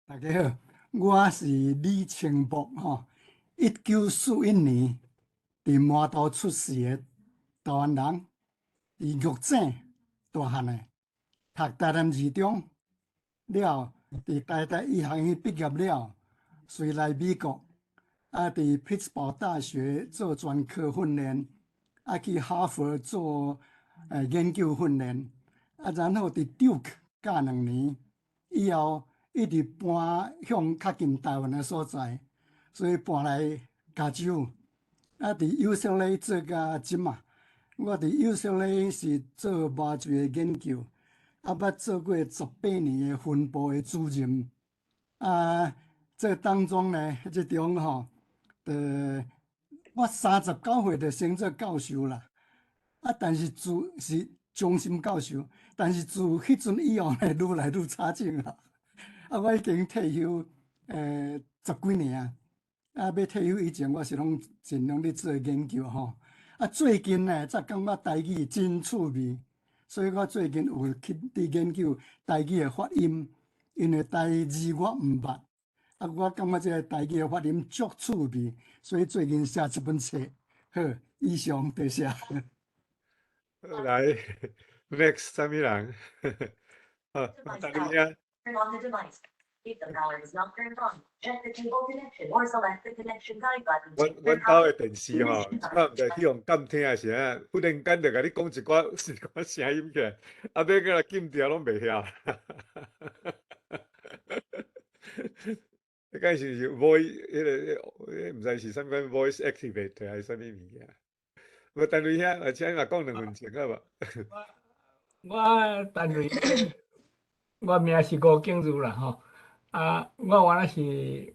大家好，我是李清博吼，1941年佇麻豆出世的台灣人，佇玉井大漢的，讀台南二中了，佇台大醫學院畢業了，隨來美國，啊，佇匹茲堡大學做專科訓練，啊，去哈佛做研究訓練，啊，然後佇 Duke 教2年，以後一直搬向較近台灣的所在，所以搬來加州。啊，佇 UCLA 做甲這馬，我佇 UCLA 是做麻醉的研究，啊，捌做過18年的分部的主任。啊，這當中呢，這中吼，我39歲就升做教授啦。啊，但是自是終身教授，但是自彼陣以後呢，愈來愈差勁啦。啊，我已經退休十幾年啊。啊，欲退休以前，我是攏盡量咧做研究吼。啊，最近呢，才感覺台語真趣味，所以我最近有去佇研究台語的發音，因為台字我毋捌，啊，我感覺這個台語的發音足趣味，所以最近寫這本冊。好，以上多謝。來，next 啥物人？好，大家。 Turn on the device. If the power is not turned on, check the cable connection or select the connection guide button. 阮兜的電視吼，這擺毋知去予監聽的時陣，忽然間就共你講一寡一寡聲音起來，啊，欲閣來禁掉攏袂曉。彼敢是 voice 彼個，毋知是啥物款 voice activate 還是啥物物件。無陳瑞兄，而且你嘛講2分鐘好無？我陳瑞，我名是吳景如啦吼。啊，我原來是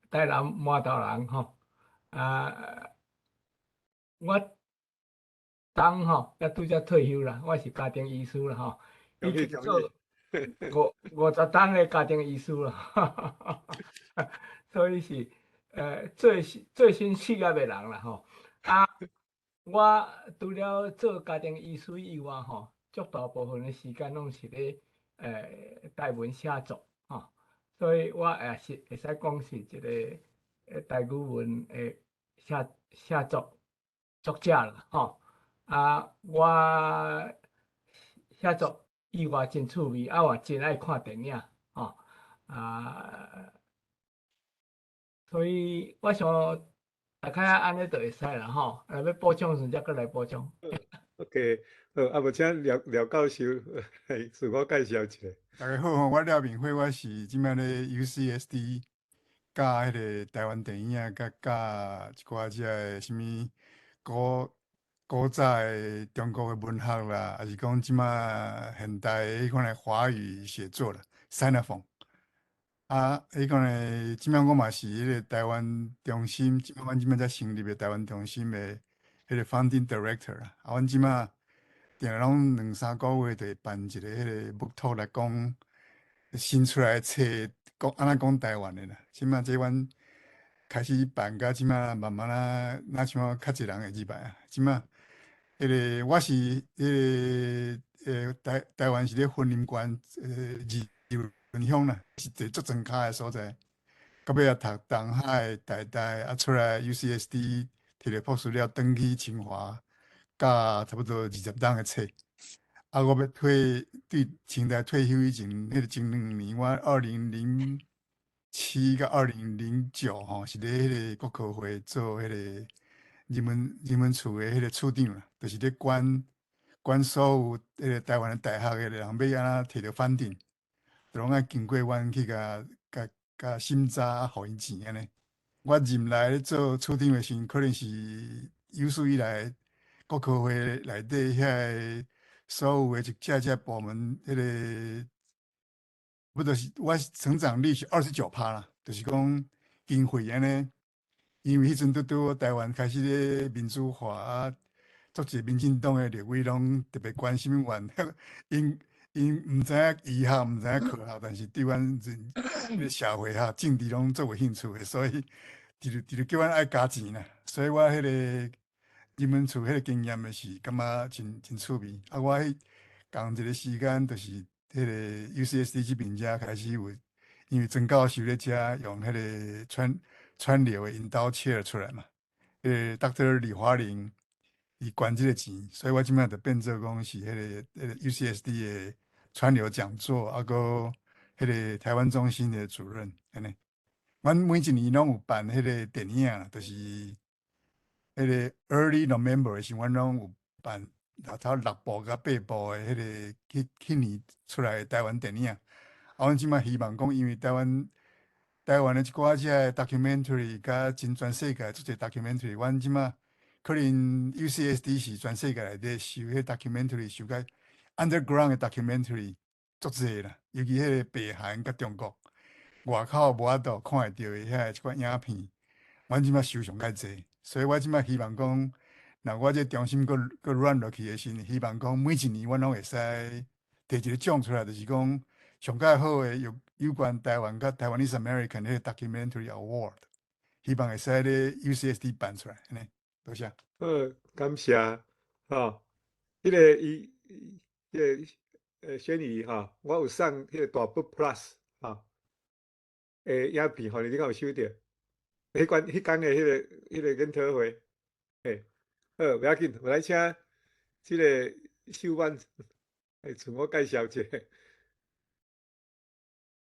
台南麻豆人吼。啊，我當吼才拄才退休啦，我是家庭醫師啦吼，已經做50冬的家庭醫師啦，所以是最新失業的人啦吼。啊，我除了做家庭醫師以外吼，足大部分的時間攏是咧台文寫作吼，所以我也是會使講是一個台語文的寫作作者啦吼。啊，我寫作以外真趣味，啊，我真愛看電影吼。啊，所以我想大概按呢就會使啦吼。若欲補充時才閣來補充。 OK，好，啊無請廖廖教授自我介紹一下。大家好，我廖明輝，我是這擺咧 UCSD 教彼個台灣電影，佮教一寡這个啥物古早的中國的文學啦，抑是講這擺現代的彼款的華語寫作啦，Sinophone。啊，彼款的這擺我嘛是彼個台灣中心，這擺阮這擺才成立的台灣中心的彼個 founding director 啦。啊，阮這擺定定攏兩三個月就會辦一個彼個 book talk 來講新出來的冊，講按怎講台灣的啦。這擺這阮開始辦到這擺慢慢啊，若像較濟人會入來啊。這擺彼個我是彼個台灣是咧雲林縣二崙鄉啦，是一個足莊跤的所在。到尾仔讀東海、台大，啊出來 UCSD 摕著博士了，轉去清華，教差不多20冬的冊。啊，我欲退對清大退休以前，彼個前2年，我2007佮2009吼，是咧彼個國科會做彼個人文處的彼個處長啦，就是咧管管所有彼個台灣的大學的人欲按怎摕著 funding，就攏愛經過阮去共審查，予𪜶錢按呢。我入來咧做處長的時陣，可能是有史以來國科會內底遐個所有的一隻隻部門，彼個不就是我成長率是29趴啦，就是講經費按呢。因為彼陣拄拄台灣開始咧民主化啊，足濟民進黨的立委攏特別關心阮，𪜶𪜶毋知影醫學，毋知影科學，但是對阮人社會哈政治攏足有興趣的，所以直直直叫阮愛加錢啦。所以我彼個人文處彼個經驗的是感覺真真趣味。啊，我彼仝一個時間就是彼個 UCSD 這邊才開始有因為曾教授咧遮用彼個川流的引導切出來嘛，彼個 Dr. 李華玲伊捐這個錢，所以我這擺就變做講是彼個 UCSD 的川流講座，啊，閣彼個台灣中心的主任，按呢。阮每一年攏有辦彼個電影啦，就是彼個 early November 的時，阮攏有辦頭六部佮八部的彼個彼年出來的台灣電影。啊，阮這擺希望講，因為台灣的一寡這个 documentary，佮真全世界足濟 documentary，阮這擺可能 UCSD 是全世界內底收彼 documentary 收較 underground 的 documentary 足濟啦，尤其彼個北韓佮中國外口無法度看會著的遐一寡影片，阮這擺收上較濟，所以我這擺希望講，若我這中心閣閣 run 落去的時陣，希望講每一年阮攏會使提一個獎出來，就是講上蓋好的有關台灣佮 Taiwanese American 彼個 documentary award，希望會使咧 UCSD 辦出來，按呢，多謝。好，感謝，吼，彼個伊，彼個宣儀吼，我有送彼個大筆 Plus 吼，影片，予你，你敢有收著？彼關彼工的彼個研討會，嘿，好，袂要緊，我來請這個秀婉來自我介紹一下。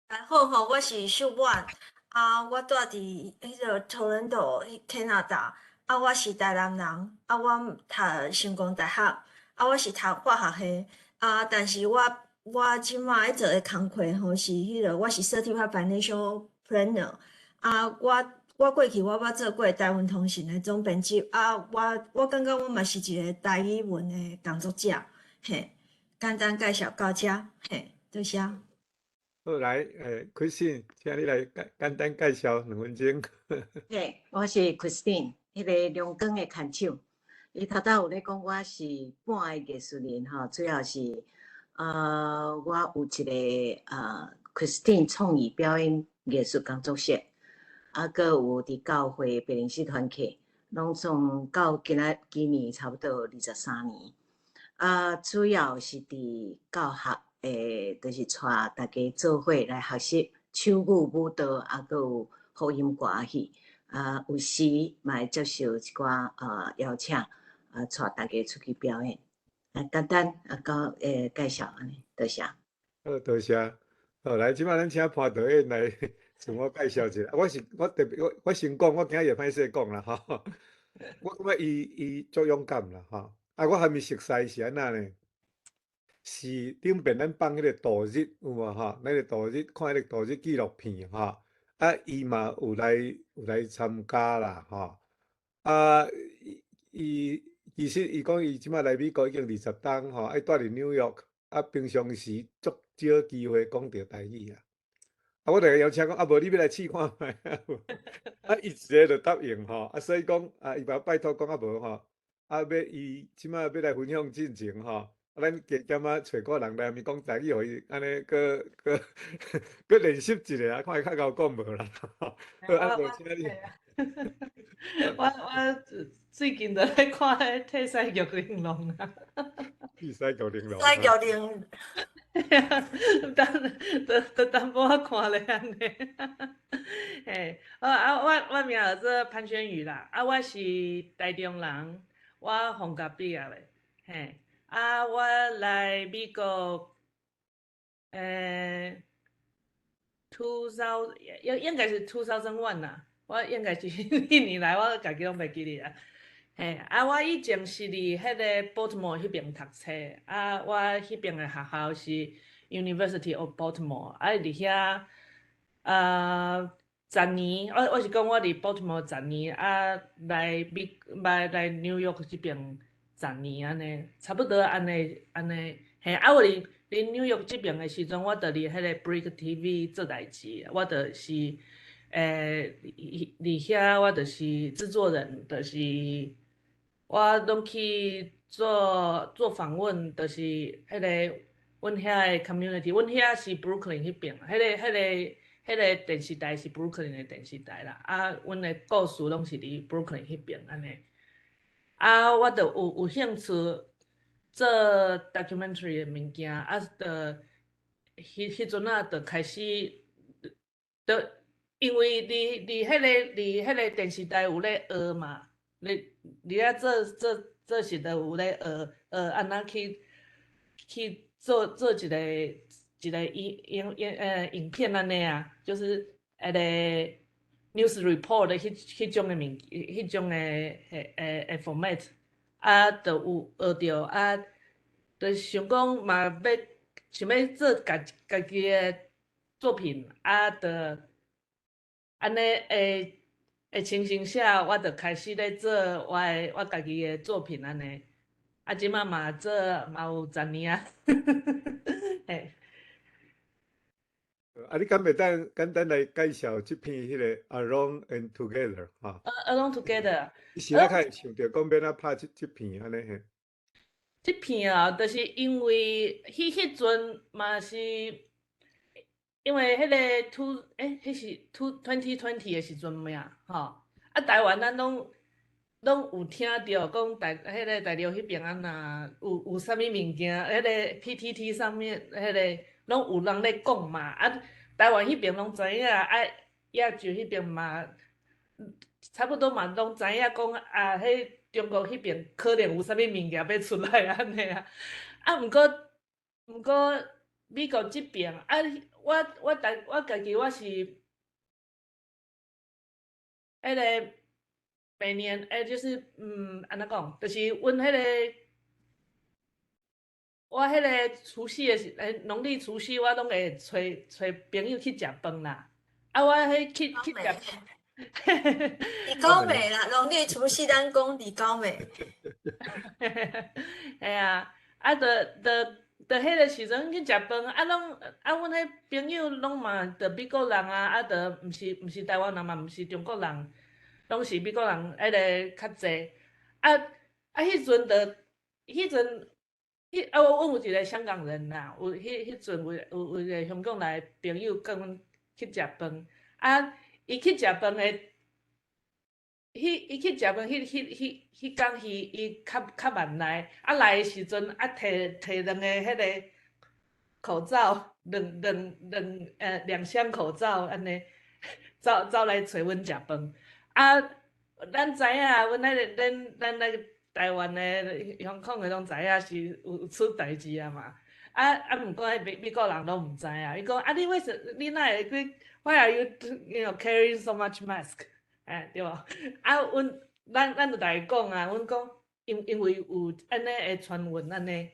大家好吼，我是秀婉，啊，我住佇彼個多倫多，加拿大，啊，我是台南人，啊，我讀成功大學，啊，我是讀化學系，啊，但是我這馬咧做的工課吼是彼個，我是 Certified Financial Planner，啊，我過去我捌做過台灣通訊的總編輯，啊，我感覺我嘛是一個台語文的工作者，嘿，簡單介紹到這，嘿，多謝。好，來，Christine，請你來簡單介紹2分鐘。嘿，我是 Christine，彼個龍崗的牽手。伊頭拄有咧講，我是半個藝術人吼，主要是，我有一個Christine 創意表演藝術工作室，啊，閣有佇教會白靈師團契，攏總到今仔今年差不多23年。啊，主要是佇教學，就是帶大家做伙來學習手語舞蹈，啊，閣有福音歌仔戲。啊，有時嘛會接受一寡邀請，啊，帶大家出去表演。啊，簡單啊，講介紹按呢，多謝。好，多謝。好，來，這擺咱請潘導演來自我介紹一下。我是我特別，我先講，我今日會歹勢講啦吼。我感覺伊足勇敢啦吼。啊，我還未熟似是按怎呢？是頂遍咱放彼個度日有無吼？咱個度日看彼個度日紀錄片吼。啊，伊嘛有來參加啦吼。啊，伊其實伊講伊這擺來美國已經20冬吼，愛蹛佇紐約，啊，平常時足少機會講著台語啦。啊，我著邀請講，啊，無你欲來試看覓？啊，伊一个就答應吼，啊，所以講啊，伊嘛拜託講啊無吼，啊，欲伊這擺欲來分享進前吼，啊，咱加減仔揣個人來共伊講台語，予伊按呢閣閣閣練習一下，看伊較𠢕講無啦。好，啊，無請你。我最近就咧看彼替死玉玲瓏啊。替死玉玲瓏。西玉玲。等等等淡薄仔看咧按呢。嘿，啊，我名叫做潘宣宇啦，啊，我是台中人，我逢甲畢業的，嘿，啊，我來美國，2000應該是 2001 啦，我應該是彼年來，我家己攏袂記得啊。嘿，啊，我以前是佇彼個 Baltimore 彼邊讀冊，啊，我彼邊的學校是 University of Baltimore，啊，佇遐啊十年，我是講我佇 Baltimore 十年，啊，來 New York 這邊十年按呢，差不多按呢按呢，嘿，啊，我佇 New York 這邊的時陣，我就佇彼個 Brick TV 做代誌，我就是，佇遐我就是製作人，就是我攏去做訪問，就是彼個阮遐的 community，阮遐是 Brooklyn 彼邊，彼個電視台是 Brooklyn 的電視台啦，啊，阮的故事攏是佇 Brooklyn 彼邊按呢。啊，我就有興趣做 documentary 的物件，啊，就彼陣仔就開始就因為佇彼個電視台有咧學嘛，佇遐做時就有咧學按怎去做一個影影影呃影片按呢啊，就是彼個 news report 的彼種的 format，啊，就有學著啊，就想講嘛欲想欲做家己的作品，啊，就按呢的情形下，我就開始咧做我家己的作品按呢，啊，這擺嘛做嘛有10年啊，嘿。啊，你敢會當簡單來介紹這篇彼個 Alone and Together 哈？ Alone Together。你是哪開始想著講欲按怎拍這篇按呢嘿？這篇啊，就是因為彼陣嘛是，因為彼個 two 欸，彼是 2020 的時陣無啊，吼，啊，台灣咱攏有聽著講彼個大陸彼邊按怎有啥物物件，彼個 PTT 上面彼個攏有人咧講嘛，啊，台灣彼邊攏知影，啊，亞洲彼邊嘛，差不多嘛攏知影講啊，彼中國彼邊可能有啥物物件欲出來按呢啊，啊，毋過美國這邊啊，我家己我是，彼個每年欸，就是按怎講，就是阮彼個，我彼個除夕的時，欸，農曆除夕我攏會揣朋友去食飯啦。啊，我彼去食。二九暝啦，農曆除夕咱講二九暝。嘿啊，啊，就彼個時陣去食飯，啊，攏啊，阮彼朋友攏嘛，就美國人啊，啊，就毋是台灣人嘛，毋是中國人，攏是美國人，彼個較濟。啊啊，彼陣，彼啊，阮有一個香港人啦，有彼陣有一個香港來朋友佮阮去食飯，啊，伊去食飯的，彼伊去食飯，彼工伊較慢來，啊來的時陣啊，提兩個彼個口罩，兩箱口罩按呢，走來揣阮食飯。啊，咱知影，阮彼個咱那個台灣的、香港的攏知影是有出代誌啊嘛。啊啊，毋過彼美國人攏毋知影，伊講啊，你為什你哪會去？Why are you carrying so much mask？欸，對無？啊，阮咱就共伊講啊，阮講因為有按呢的傳聞按呢，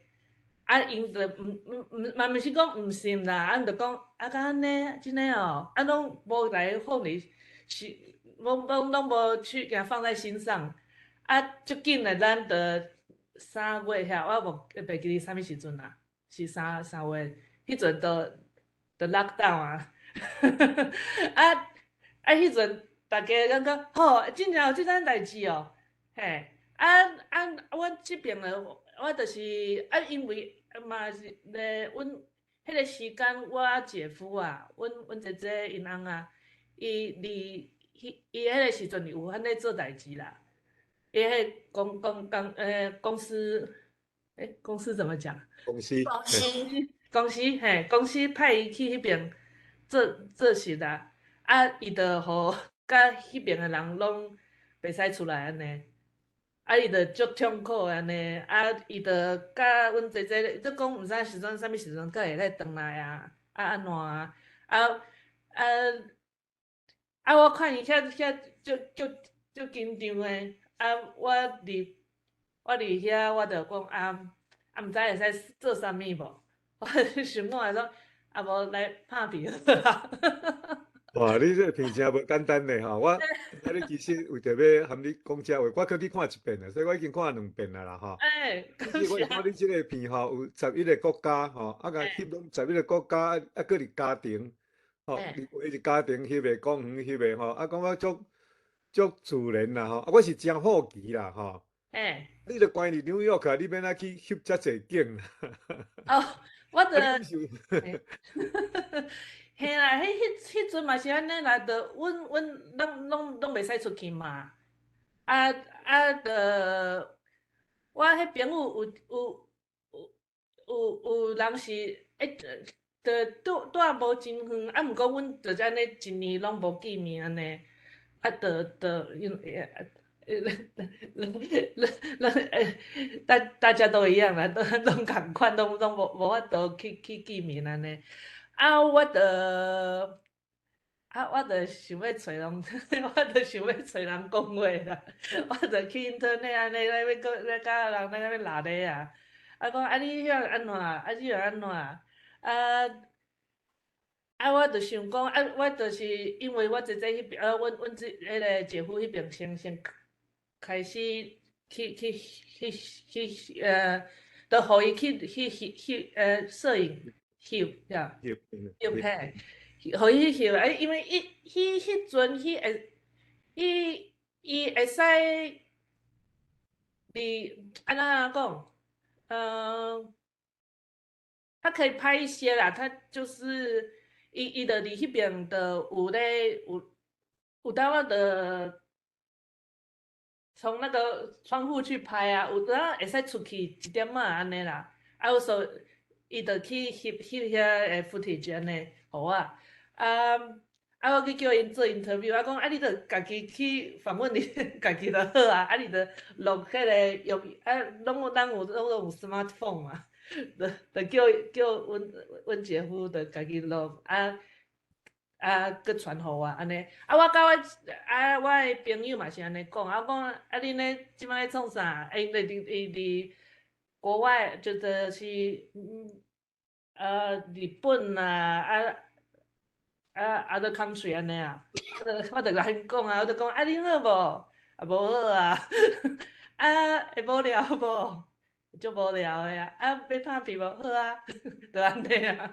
啊，𪜶就毋毋毋嘛毋是講毋信啦，啊，就講啊，敢按呢，真的哦，啊，攏無來放佇是，攏無去共放在心上。啊，足緊的，咱就3月遐，我無袂記得啥物時陣啦，是三月，彼陣就 lock down 啊。啊啊！彼陣逐家感覺吼，真正有這種代誌哦，嘿！啊啊！阮這邊的，我就是啊，因為嘛是咧，阮彼個時間，我姐夫啊，阮姐姐𪜶翁啊，伊佇彼伊彼個時陣有按呢做代誌啦。伊彼公公公呃公司，欸，公司怎麼講？公司。公司。公司嘿，公司派伊去彼邊做事啦，啊，伊就予共彼邊的人攏袂使出來按呢，啊，伊就足痛苦按呢，啊，伊就佮阮姐姐就講毋知時陣啥物時陣閣會使轉來啊，啊按怎啊，啊啊啊！我看伊遐足緊張的，啊，我佇遐我就講啊啊，毋知會使做啥物無？我想講來講，啊無來拍片好啦。哇！你這個片真無簡單呢吼，我今日其實為著欲含你講這話，我閣去看一遍啦，所以我已經看兩遍啊啦吼。欸，其實我看你這個片吼，有11個國家吼，啊，共翕攏十一個國家，啊，閣佇家庭，吼，有的是家庭翕的，公園翕的吼，啊，感覺足自然啦吼，啊，我是真好奇啦吼。你著關佇紐約啊，你欲按怎去翕遮濟景？哦，我著。嘿啦，彼陣嘛是按呢啦，就阮攏袂使出去嘛。啊啊，就我彼朋友有人是欸，就住住無真遠，啊，毋過阮就是按呢一年攏無見面按呢，啊，就就因欸，大家都一樣啦，都攏仝款，攏無法度去見面按呢。啊，我就想欲揣人，我就想欲揣人講話啦，我就去 internet 按呢咧欲閣咧佮人咧欲拉咧啊，啊講啊你遐按怎？啊你又按怎？啊，我就想講，啊，我就是因為我姐姐彼邊，啊，阮這彼个姐夫彼邊先開始去，就予伊去攝影翕，呀，翕嘿，予伊去翕，啊，因為伊彼陣彼會，伊會使佇按怎講，他可以拍一些啦，他就是伊就佇彼邊就有咧有當仔就從那個窗戶去拍啊，有當會使出去一點仔按呢啦，啊有時伊就去翕翕遐个 footage 按呢，予我，啊我去叫𪜶做 interview，啊講啊你著家己去訪問你家己就好啊，啊你著錄彼个用啊攏有咱有攏有 smartphone 嘛，就叫阮姐夫就家己錄啊，閣傳予我按呢，啊我佮我啊我的朋友嘛是按呢講，啊我講啊恁咧這擺咧創啥？𪜶咧佇伊佇國外就是日本啊啊 other country 按呢啊，我就共𪜶講啊，我就講啊恁好無？啊無好啊，啊會無聊無？足無聊的啊，啊欲拍片無？好啊，就按呢啊，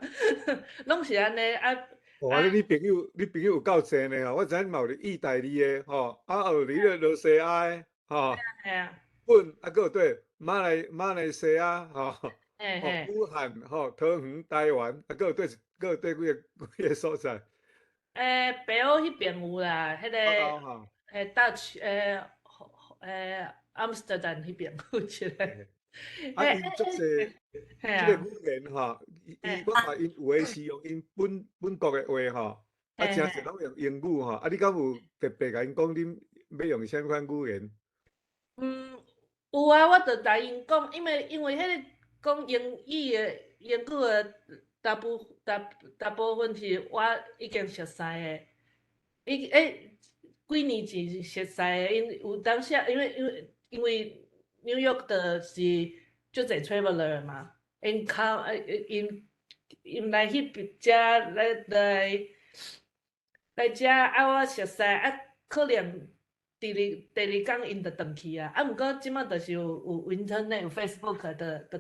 攏是按呢啊。哦，啊你朋友有夠濟呢吼，我知影嘛有佇意大利的吼，啊有佇彼個羅西亞的吼，日本啊，閣有佗馬來西亞吼，吼武漢吼，桃園台灣，啊，閣有佗閣有佗幾個所在？欸，北歐彼邊有啦，彼個Dutch 阿姆斯特丹彼邊有一個。啊，𪜶足濟這个語言吼，伊我看𪜶有的是用𪜶本國的話吼，啊，誠濟攏用英語吼，啊，你敢有特別共𪜶講恁欲用啥物款語言？嗯，有啊，我就共𪜶講，因為彼个講英語的大部分是我已經熟似的，伊欸幾年前熟似的，𪜶有當時因為 New York 的是足濟 traveler 嘛，𪜶較𪜶來彼邊遮來遮啊，我熟似啊，可能第二工𪜶就轉去啊，啊，毋過這擺就是有 internet 有 Facebook 就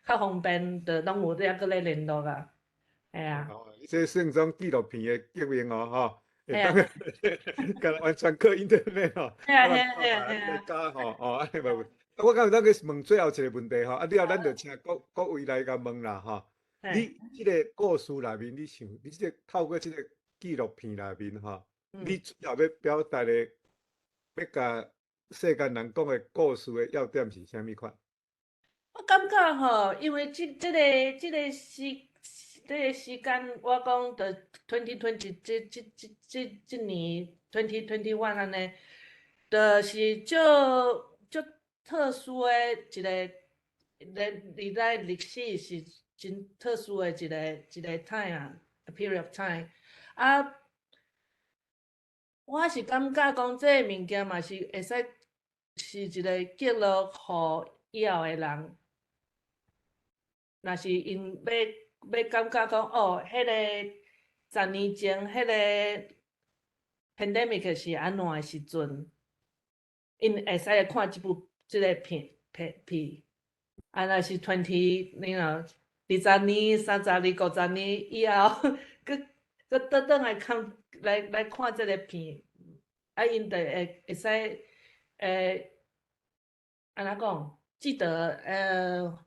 較方便，就攏有咧閣咧聯絡啊，嘿啊。哦，這算種紀錄片的革命哦，吼，會當敢若完全靠 internet 吼，啊，加吼，哦，按呢嘛有。啊，我敢有當去問最後一個問題吼，啊，了後咱就請各位來共問啦，吼。你這个故事內面，你想，你這个透過這个紀錄片內面吼，你最後欲表達的，欲共世間人講的故事的要點是啥物款？我感覺吼，因為這個時間，我講就 2020 這年 2021 按呢，就是足足特殊的一個，咧佇咱歷史是真特殊的一個 time 啊，a period of time。啊，我是感覺講這個物件嘛是會使是一個記錄，予以後的人，若是𪜶欲感覺講哦，彼个10年前彼个 pandemic 是按怎的時陣，𪜶會使來看這部這个片。啊，若是 twenty，你若20年、30年、50年以後，閣倒轉來看來看這个片，啊，𪜶就會使按怎講？記得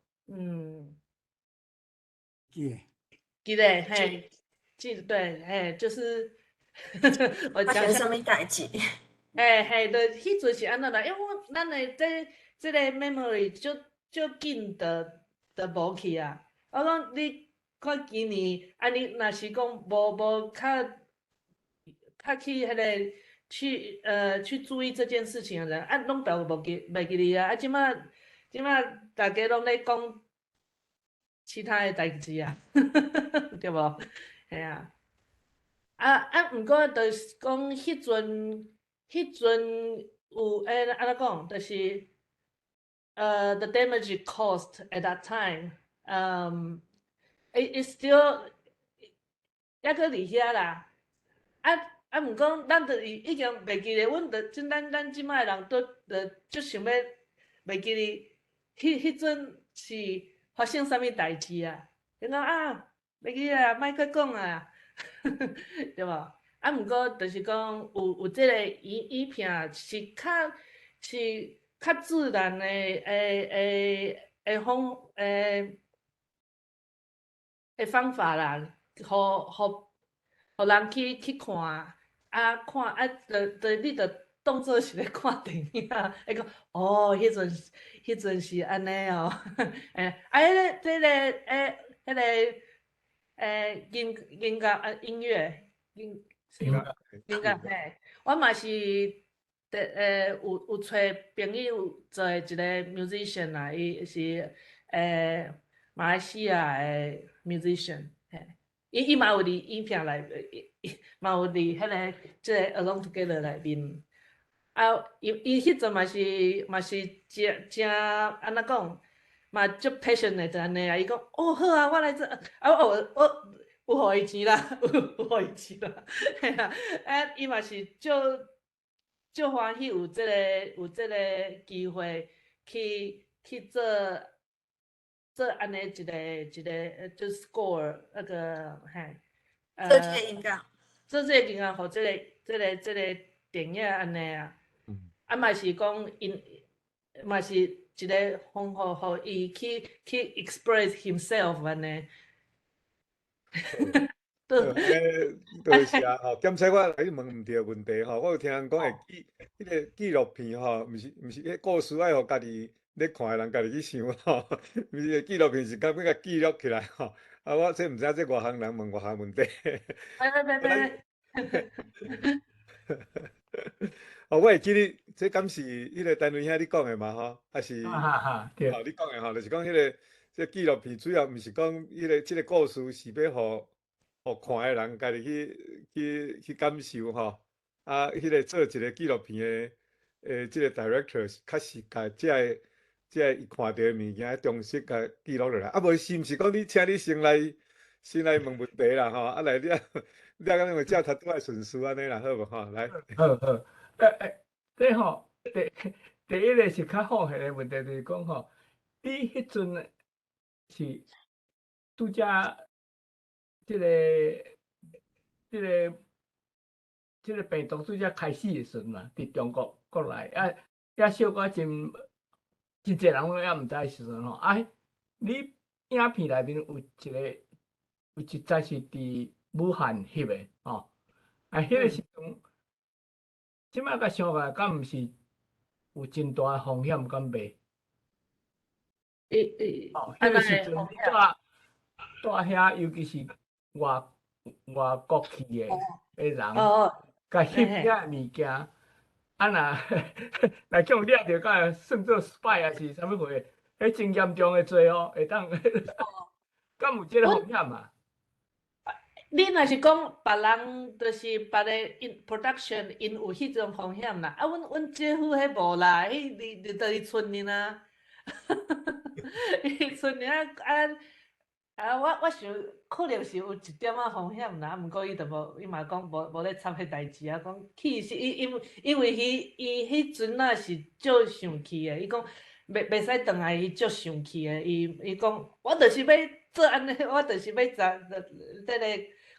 記得，記得嘿，記得對，嘿，就是我發生啥物代誌？嘿嘿，就彼陣是按怎啦？因為咱的這個 memory 足足緊就無去啊。我講你講看今年按呢，若是講無較較去彼个去注意這件事情的人，啊，攏都無記袂記得啊！啊，這馬大家攏咧講其他的代誌啊，對無？嘿啊，啊，毋過就是講彼陣有按怎講，就是the damage caused at that time, it still 猶閣佇遐啦。啊，毋過咱就是已經袂記得，阮就這咱這擺的人都就足想欲袂記得，彼陣是發生啥物代誌啊？伊講啊，袂記得啊，莫閣講啊，對無？啊，毋過就是講有這个影片是較自然的方法啦，予人去看，啊看啊，就你就當做是咧看電影，會講哦，彼陣是按呢哦，啊，彼個這个彼个音樂啊音樂音樂嘿，我嘛是有揣朋友做一个 musician 啦，伊是馬來西亞的 musician，嘿，伊嘛有佇影片內，伊嘛有佇彼个這个 Alone Together 內面。啊，伊彼陣嘛是誠誠按怎講，嘛足 passionate 按呢啊！伊講哦好啊，我來做啊，我有予伊錢啦，有予伊錢啦，嘿啊，啊伊嘛是足足歡喜有這个機會去做按呢一個就是 score 那個嘿，做這個音樂，做這個音樂，予這個電影按呢啊，啊嘛是講𪜶嘛是一個方法，予伊去 express himself 按呢。好，多謝吼，檢測我來問毋著問題吼，我有聽人講會記彼个紀錄片吼，毋是彼故事愛予家己咧看的人家己去想吼，毋是紀錄片是感覺共記錄起來吼。啊，我這毋知這外行人問外行問題。袂袂袂袂。哦，我會記得，這敢是彼個陳瑞兄你講的嘛吼？還是？哈哈，對。哦，你講的吼，就是講彼个這紀錄片主要毋是講彼个這個故事是欲予看的人家己去感受吼。啊，彼个做一個紀錄片的這個 director 確實共這个伊看著的物件忠實共記錄落來。啊，無是毋是講你請你先來問問題啦吼？啊來了了，咁因為照頭拄仔順序按呢啦，好無吼？來。好好，這吼，第一個是較好的問題，就是講吼，你彼陣是拄則這個病毒拄則開始的時陣嘛，佇中國國內啊，也小可真濟人攏猶毋知的時陣吼，啊，你影片內面有一節是佇武漢翕的吼，啊，彼個時陣，這擺共想起來，敢毋是有真大的風險，敢袂？哦，彼個時陣蹛遐，尤其是外國去的人，共翕遐物件，啊若若叫掠著，敢會算做 spy 還是啥物貨？彼真嚴重的罪哦，會當，敢有這個風險啊？你若是講別人，就是別个 in production，𪜶有彼種風險啦。啊，阮政府彼無啦，彼佇佇佇賰爾啊，佇賰爾啊啊！我想可能是有一點仔風險啦，毋過伊就無，伊嘛講無咧插彼代誌啊，講去是伊因為伊彼陣仔是足生氣的，伊講袂使轉來，伊足生氣的，伊講我就是欲做按呢，我就是欲怎這个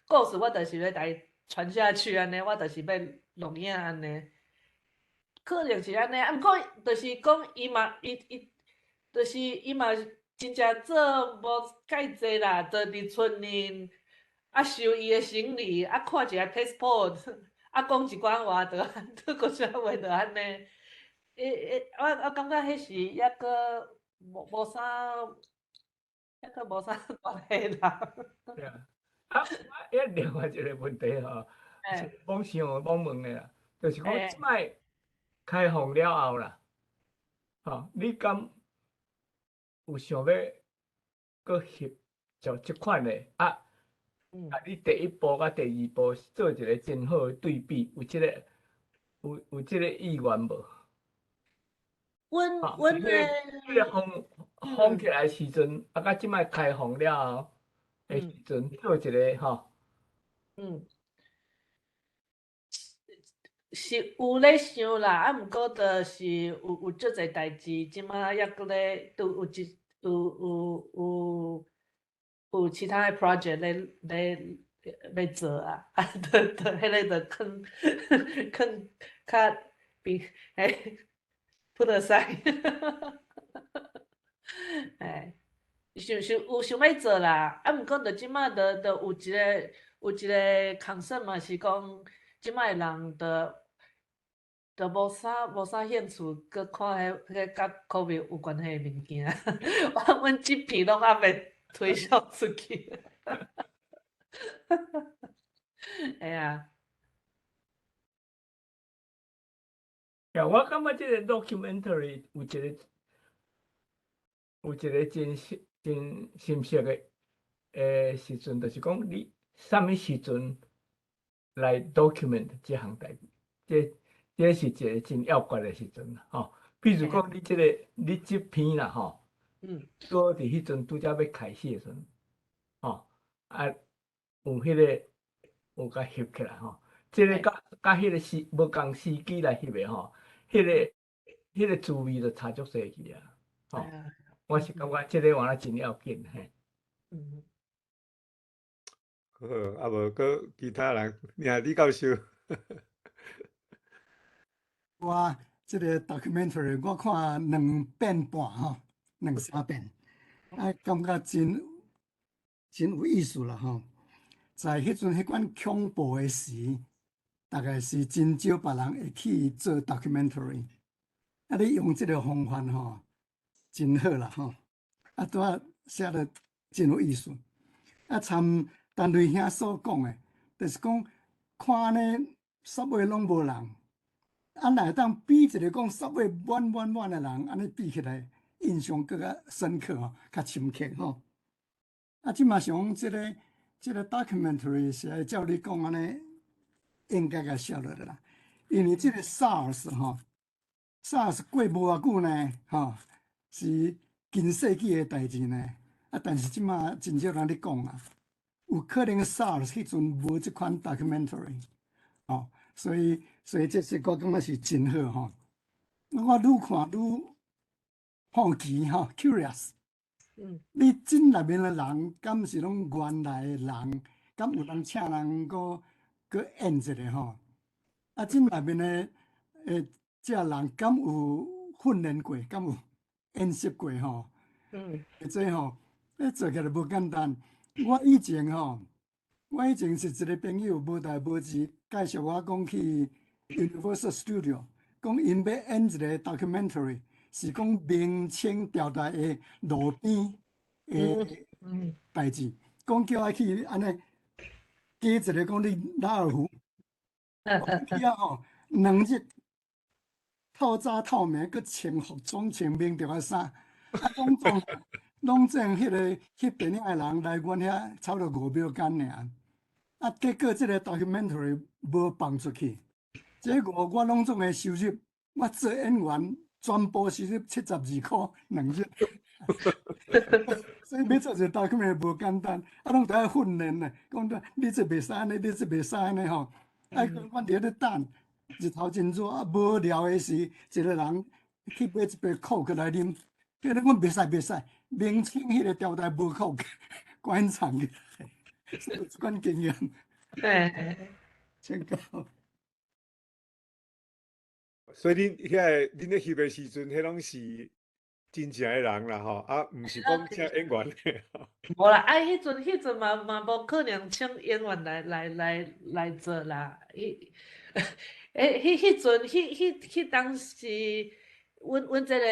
故事，我就是欲來傳下去按呢，我就是欲錄影按呢，可能是按呢，啊，毋過就是講伊嘛，伊就是伊嘛真正做無介濟啦，就佇村裡啊收伊的行李，啊看一下 passport，啊講一寡話，就拄閣啥話就按呢。我感覺彼是猶閣無啥。抑閣無啥關係啦。對啊，啊，啊，另外一個問題吼，是罔想罔問的啦，就是講這擺開放了後啦，吼，你敢有想欲閣翕就這款的啊？啊，你第一部佮第二部做一個真好的對比，有這個意願無？阮阮的彼個封封起來時陣，啊，佮這擺開放了後的時陣，做一個吼。是有咧想啦，啊，毋過就是有足濟代誌，這馬猶閣咧都有一有有有有其他的 project 咧欲做啊，啊，就彼個就囥囥較比欸 put aside，欸，想想有想欲做啦，啊，毋過就這馬就有一個 concern 嘛，是講這馬的人就無啥興趣閣看彼佮 COVID 有關係的物件，我阮這片攏猶未推銷出去。會啊。呀，我感覺這個 documentary 有一個真真深刻的時陣，就是講你啥物時陣來 document 這項代誌，這是一個真要訣的時陣啦，吼。比如講，你這篇啦，吼，說佇彼陣拄才欲開始的時陣，吼，啊，有彼個有共翕起來吼，這個佮彼個時無仝時機來翕的吼，彼個滋味就差足濟去啊，吼。我是感覺這個原來真要緊嘿。好，啊無閣其他人，李教授。我這個 documentary 我看兩遍半吼，兩三遍，啊，感覺真有意思啦吼。在彼陣彼款恐怖的時，大概是真少別人會去做 documentary。啊，你用這個方法吼，真好啦吼。啊，拄仔寫得真有意思。啊，參陳瑞兄所講的，就是講看呢，subway 攏無人。啊，若會當比一個講 subway 滿滿滿的人，按呢比起來，印象閣較深刻吼，較深刻吼。啊，這嘛想講這個 documentary 是愛照你講按呢，應該共寫落來啦。因為這個 SARS 吼，SARS 過無偌久呢，吼，是近世紀的代誌呢。啊，但是這馬真少人咧講啊。有可能 SARS 彼陣無這款 documentary，吼，所以這是我感覺是真好吼。我愈看愈好奇吼，curious。你這內面的人，敢是攏原來的人？敢有人請人閣演一下吼？啊，這內面的這人敢有訓練過？敢有演習過吼？這吼，這做起來無簡單。我以前是一個朋友無代無誌介紹我講去 Universal Studio，講𪜶欲演一個 documentary，是講明清朝代的路邊的代誌，講叫我去按呢加一個講你拉爾夫，去啊吼，2日透早透暝，閣穿服裝穿明朝的衫，啊，攏總彼個翕電影的人來阮遐差不多5秒間爾，啊，結果這個 documentary 無放出去，這個我攏總的收入，我做演員全部收入72箍2日，所以欲做一個 documentary 無簡單，啊，攏著愛訓練呢，講你這袂使按呢，你這袂使按呢吼，啊，阮佇咧等，日頭真熱，啊，無聊的時，一個人去買一杯 Coke 來啉，叫你講袂使袂使。明清彼個朝代無 Coke，關藏去，所以有這款經驗。請教。所以恁遐個恁咧翕的時陣，彼攏是真正的人啦吼，啊，毋是講請演員的。無啦，啊，彼陣嘛無可能請演員來做啦。彼，彼陣，彼當時，阮這個，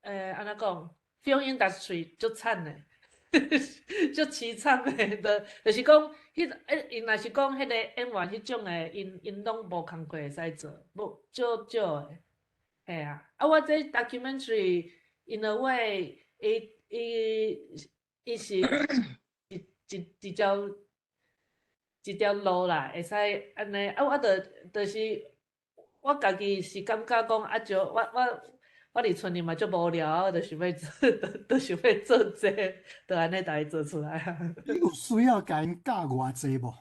按怎講？ film industry 足慘的，足凄慘的，就是講，彼𪜶若是講彼個演員彼種的，𪜶攏無工課會使做，無少少的，嘿啊。啊，我這 documentary in a way，伊是一條路啦，會使按呢。啊，我就是我家己是感覺講啊，就我佇村裡嘛足無聊，我就想欲做，就想欲做這個，就按呢共伊做出來啊。你有需要共𪜶教偌濟無？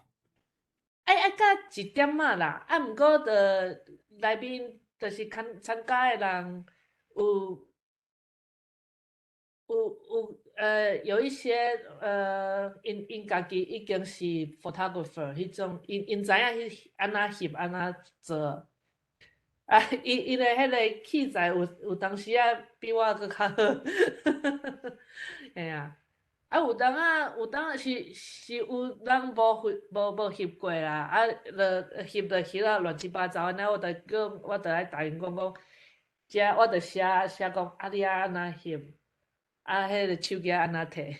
愛教一點仔啦，啊，毋過就內面就是參加的人有一些𪜶家己已經是 photographer 彼種，𪜶知影彼按怎翕按怎做。啊，伊的彼个器材有當時仔比我閣較好，嘿啊，啊有當是有人無翕過啦，啊，就翕就翕啊亂七八糟按呢，我就愛共𪜶講講，遮我就寫講啊你愛按怎翕，啊彼个手機按怎提，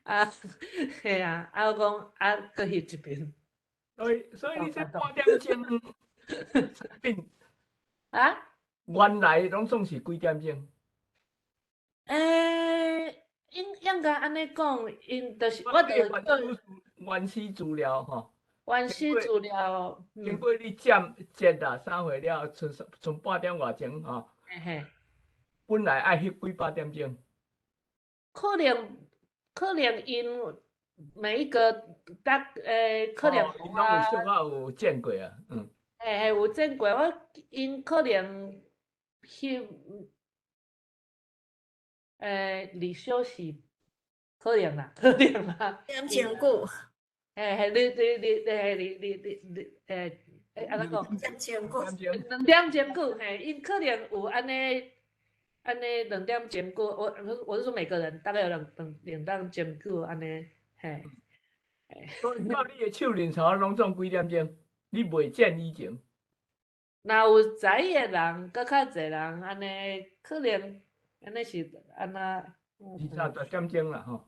啊嘿啊，啊我講啊閣翕一遍。所以你這半點鐘變啊？原來攏總是幾點鐘？應該按呢講，𪜶就是我就原始資料吼。原始資料，經過你剪剪啊啥貨了，賰半點外鐘吼。嘿嘿。本來愛翕幾百點鐘。可能𪜶每一個搭可能𪜶攏有小可有剪過啊，嗯。嘿嘿，有剪過，我𪜶可能翕，2小時，可能啦，可能啦。點鐘久。嘿嘿，你你你你你你你你按怎講？點鐘久。2點鐘久，嘿，𪜶可能有按呢，按呢2點鐘久，我是說每個人大概有兩點鐘久按呢，嘿。所以到你的手認錯攏總幾點鐘？你袂剪以前。若有在意的人，閣較濟人，按呢可能按呢是按怎？20點鐘啦吼。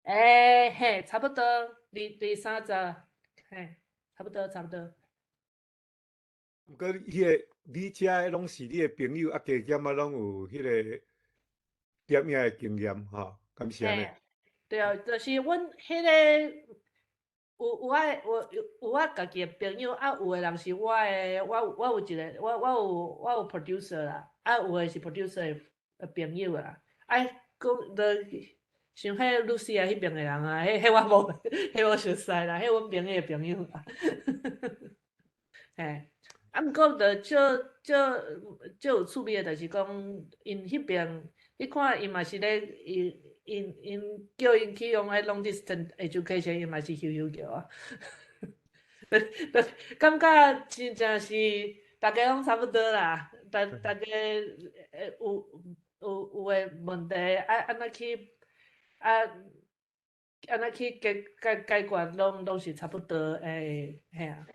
嘿，差不多二三十，嘿，差不多差不多。毋過彼个你遮的攏是你的朋友，啊加減仔攏有彼個攝影的經驗吼，敢是按呢？對啊，就是阮彼個有我家己的朋友，啊，有的人是我的，我有一個，我有 producer 啦，啊，有的是 producer 的朋友啦，啊，講就像彼露西亞彼邊的人啊，彼我無，彼我熟似啦，彼阮朋友的朋友啦，嘿，啊，毋過就少少少有趣味的，就是講𪜶彼邊，你看伊嘛是咧，𪜶叫𪜶去用彼 long distance education，伊嘛是悠悠叫啊，感覺真正是逐家攏差不多啦，逐家有的問題愛按怎去解決，攏是差不多，嘿啊，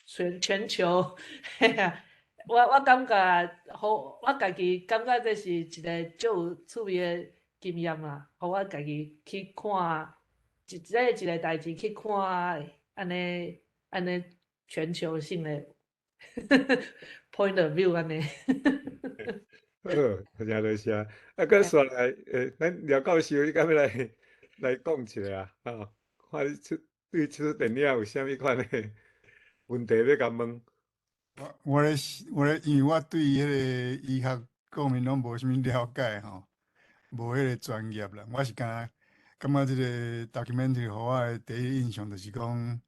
全球，嘿啊，我感覺好，我家己感覺這是一個足有趣味的經驗啦，予我家己去看，這一個代誌去看，按呢全球性的 point of view 按呢。好，真多謝。啊，閣煞來，咱廖教授，你敢欲來講一下啊？吼，看你對這齣電影有啥物款的問題欲共問？我咧，因為我對彼个醫學方面攏無啥物了解吼，無彼個專業啦。我是敢若感覺這個 documentary 予我的第一印象就是講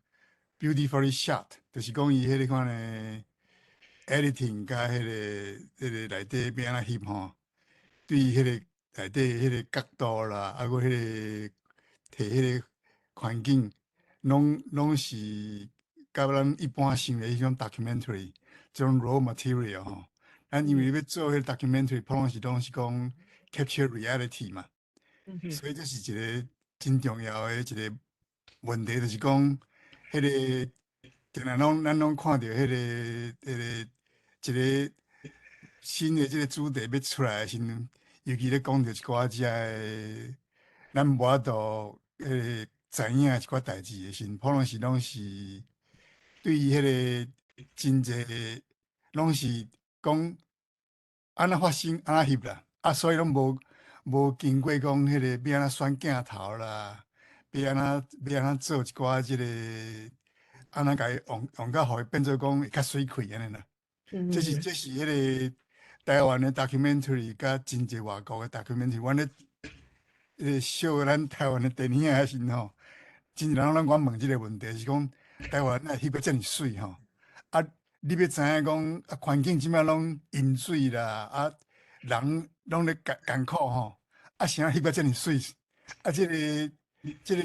beautifully shot，就是講伊彼个款的 editing 佮彼个內底欲按怎翕吼，對彼个內底彼個角度啦，啊閣彼个提彼個環境，攏是佮咱一般想的彼種 documentary 這種 raw material 吼。咱因為欲做彼個 documentary，普通是攏是講 capture reality 嘛，所以這是一個真重要的一個問題，就是講彼個，定定攏咱攏看著彼個一個新的這個主題欲出來的時陣，尤其咧講著一寡遮个，咱無法度知影一寡代誌的時，可能是攏是對於彼个真濟攏是講按怎發生，按怎翕啦，啊，所以攏無經過講彼个欲按怎選鏡頭啦，欲按怎做一寡這个，按怎共伊用用甲予伊變做講會較媠氣按呢啦。這是彼个台灣的 documentary，佮真濟外國的 documentary，阮咧彼个小咱台灣的電影的時吼，真濟人攏阮問這个問題，是講台灣哪會翕甲遮爾媠吼？啊，你欲知影講啊，環境這擺攏淹水啦，啊，人攏咧艱艱苦吼，啊，啥翕甲遮爾媠？啊，這個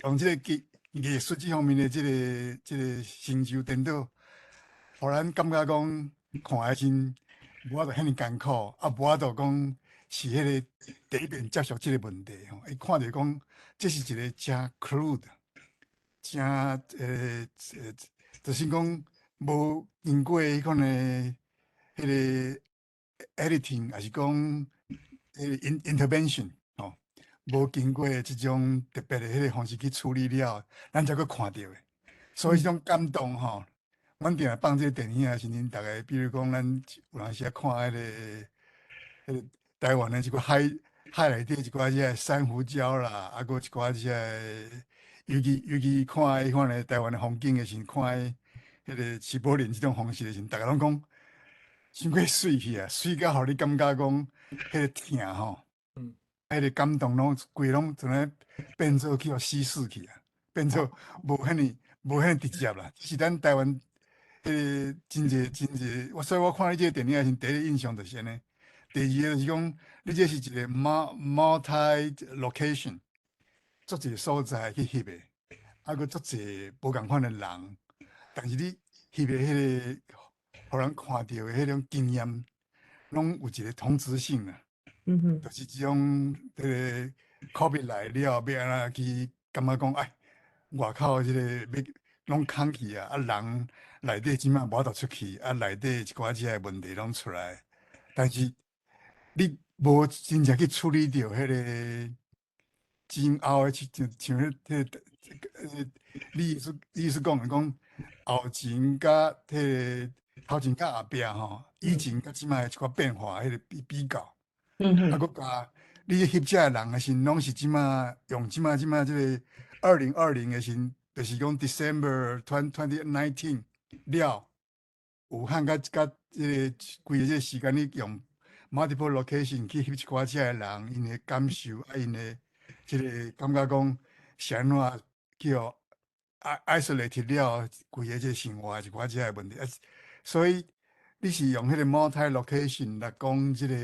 用這個技藝術這方面的這個成就顛倒，予咱感覺講看的時無法度遐爾艱苦，啊，無法度講是彼個第一遍接觸這個問題吼，伊看著講這是一個誠 crude，誠就是講無經過彼款的彼個 editing，抑是講彼個 intervention 吼，無經過這種特別的彼個方式去處理了，咱才閣看著的。所以這種感動吼，阮定定放這個電影的時陣，逐家比如講，咱有當時啊看彼個台灣的一個海內底一寡這个珊瑚礁啦，啊，閣一寡這个，尤其看彼款的台灣的風景的時陣，看彼個齊柏林這種方式的時陣，逐家攏講傷過媠去啊，媠到予你感覺講彼個疼吼，彼個感動攏規攏怎呢變做去予稀釋去啊，變做無遐爾直接啦。是咱台灣彼個真濟真濟，我所以我看你這個電影的時陣，第一個印象就是按呢。第二個就是講，你這是一個 multi location，足濟所在去翕的，啊，閣足濟無仝款的人，但是你翕的彼個，予人看著的彼種經驗，攏有一個同質性啊。就是這種這个 COVID 來了，欲按怎去感覺講，哎，外口這個欲攏空去啊，啊人內底這擺無法度出去，啊內底一寡這个問題攏出來，但是你無真正去處理著彼个今後的像彼個你意思講的講後前佮彼个頭前佮後壁吼，以前佮這擺一寡變化彼个比較，啊，閣共你翕這个人的時陣，攏是這擺用這擺這个2020的時陣，就是講 December 2019 了，武漢佮這个規个這個時間，你用 multiple location 去翕一寡這个人，𪜶的感受啊，𪜶的這个感覺講是按怎去予 isolated 了，規个這個生活一寡這个問題啊，所以你是用彼個 multi location 來講這個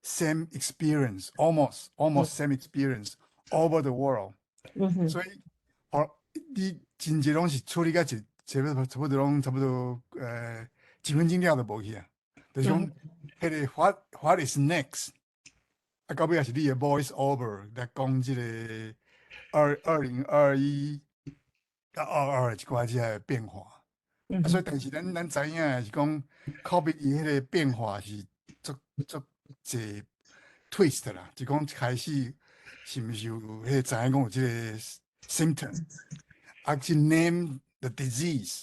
same experience，almost same experience over the world。所以，予你真濟攏是處理甲一差不多攏差不多一分鐘了就無去啊。就是講，彼個 what is next？啊，到尾也是你的 voice over 來講這个2021佮22一寡這个變化。啊，所以但是咱知影的是講，COVID 伊彼个變化是足足濟 twist 啦，就講一開始是毋是有彼個知影講有這个 symptom，啊去 name the disease，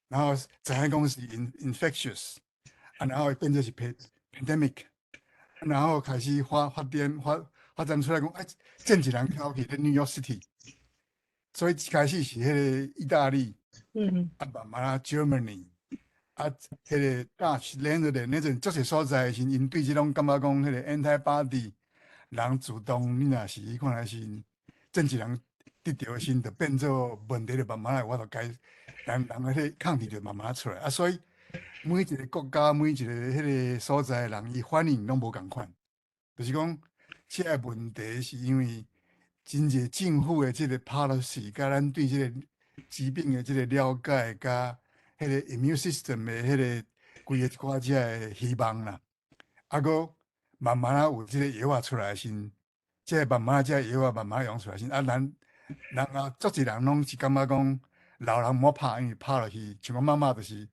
然後知影講是 infectious，啊，然後變做是 pandemic，然後開始發展出來講，哎，前一人口去咧 New York City，所以一開始是彼个意大利。啊，慢慢啊，Germany，啊，彼个 Dutch、那陣足濟所在時，𪜶對這種感覺講，彼個 antibody 人自動，你若是彼款的時，前一人得著的時，就變做問題就慢慢來，我就解，人人的彼個抗體就慢慢出來啊，所以每一个國家、每一个彼個所在的人，伊反應攏無仝款，就是講，這个問題是因為真濟政府的這個 policy，佮咱對這個疾病的這個了解，佮彼個 immune system 的彼個規个一寡這个希望啦，啊，閣慢慢啊有這個藥仔出來的時，這個慢慢這個藥仔慢慢用出來時，啊，咱人啊，足濟人攏是感覺講老人毋好拍，因為拍落去，像阮媽媽就是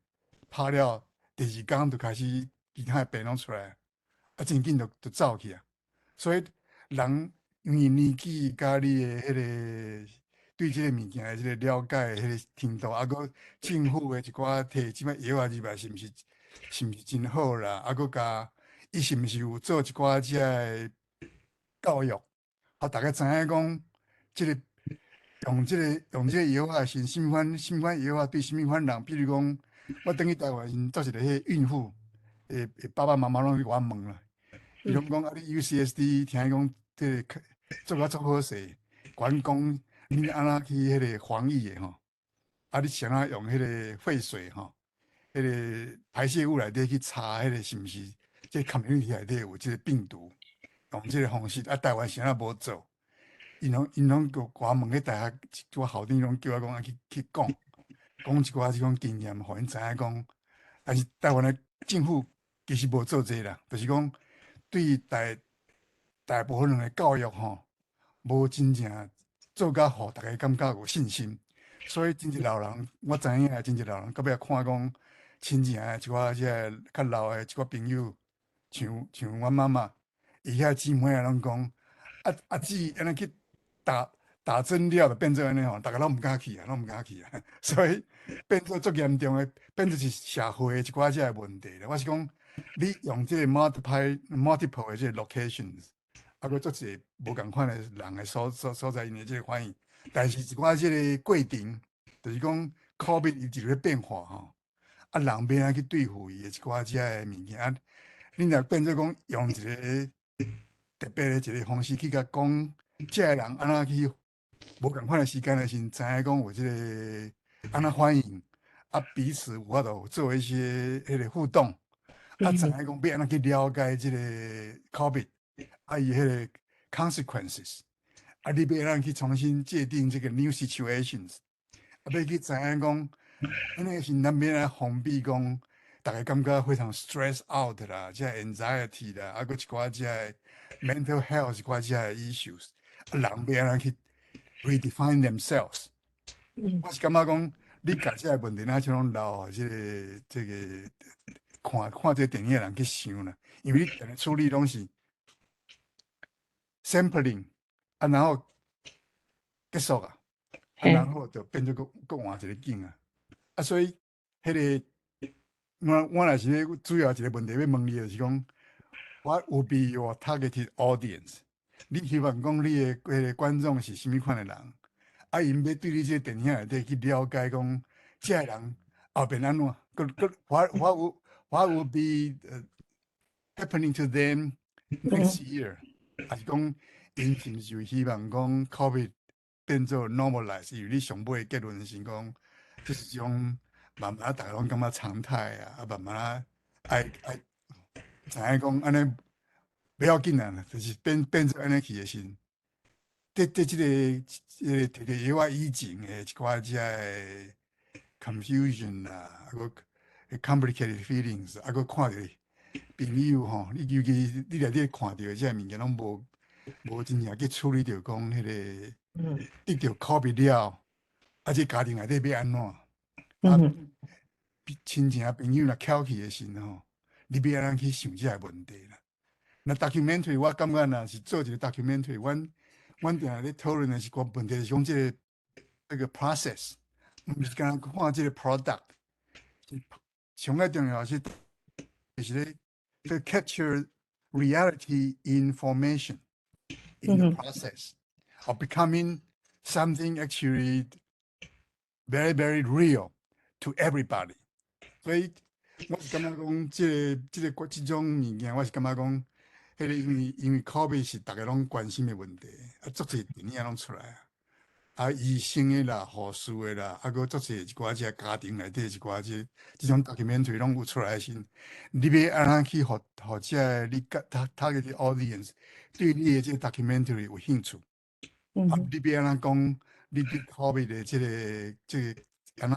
拍了，第二工就開始其他的病攏出來，啊，啊，真緊就走去啊。所以人因為年紀佮你的彼個對這個物件的這個了解的彼個程度，啊，閣政府的一寡提這擺藥仔入來，是毋是真好啦？啊，閣佮伊是毋是有做一寡這个教育，予大家知影講，這個用這個藥仔是啥物款啥物款藥仔對啥物款人，比如講，我轉去台灣時，做一個彼個孕婦的爸爸媽媽攏去共我問啦，伊攏講啊，你 UCSD 聽講這個做甲足好勢，管講你按怎去彼個防疫的吼，啊，你是按怎用彼個廢水吼，彼個排泄物內底去查彼個是毋是這 community 內底有這個病毒，用這個方式，啊，台灣是按怎無做？𪜶攏共我問彼大學一寡校長攏叫我講啊去講，講一寡這種經驗，予𪜶知影講。但是台灣的政府其實無做這個啦，就是講對大部分人的教育吼，無真正做甲予大家感覺有信心。所以真濟老人，我知影真濟老人，到尾看講親情的一寡這个較老的一寡朋友，像阮媽媽，伊遐姊妹仔攏講，啊阿姊按呢去打針了就變做按呢吼，逐家攏毋敢去啊，攏毋敢去啊，所以變做足嚴重的，變做是社會的一寡這个問題啦。我是講，你用這個 multiple 的這個 locations，啊，閣足濟無仝款的人的所在，𪜶的這個反應。但是一寡這個過程，就是講 COVID 伊一個變化吼，啊，人欲按怎去對付伊的一寡這个物件，啊，你若變做講用一個特別的一個方式去共講，這个人按怎去無仝款的時間的時陣，知影講有這個按怎反應，啊，彼此有法度做一些彼個互動，啊，知影講欲按怎去了解這個 COVID，啊，伊彼個 consequences，啊，你欲按怎去重新界定這個 new situations，啊，欲去知影講，按呢時咱欲按怎防備講，逐家感覺非常 stress out 啦，這 anxiety 啦，啊，閣一寡這個 mental health 一寡這個 issues，啊，人欲按怎去 redefine themselves。我是感覺講，你共這個問題，若像攏留予這個看看這個電影的人去想啦，因為你定定處理攏是 sampling，啊，然後結束啊，啊，然後就變做閣閣換一個景啊，啊，所以彼個我若是咧主要一個問題欲問你，就是講，What would be your targeted audience？你希望講你的彼個觀眾是啥物款的人？啊，𪜶欲對你這個電影內底去了解講，這个人後邊按怎？閣閣 what will be happening to them next year？還是講𪜶是毋是有希望講 COVID 變做 normalize？因為你上尾結論是講，這是一種慢慢逐家攏感覺常態啊，啊慢慢愛愛知影講按呢不要緊啊，就是變做按呢去的時陣，佇這個提著藥仔以前的一寡這个 confusion 啦，啊閣 complicated feelings，啊閣看著朋友吼，你尤其你內底看著的這个物件攏無真正去處理著講彼個得著 COVID 了，啊這家庭內底欲按怎？啊，親情朋友若翹去的時陣吼，你欲按怎去想這个問題啦？那 documentary 我感覺若是做一個 documentary，阮定定咧討論的是講問題是講這個 process，毋是干焦看這個 product。上較重要是就是咧去 capture reality information in the process of becoming something actually very very real to everybody。所以我是感覺講，這個這種物件，我是感覺講，彼個因為 COVID 是逐家攏關心的問題，啊，足濟電影攏出來啊，啊，醫生的啦、護士的啦，啊，閣足濟一寡這家庭內底一寡這種 documentary 攏有出來的時，你欲按怎去予這个你 target audience 對你的這個 documentary 有興趣？啊，你欲按怎講？你對 COVID 的這個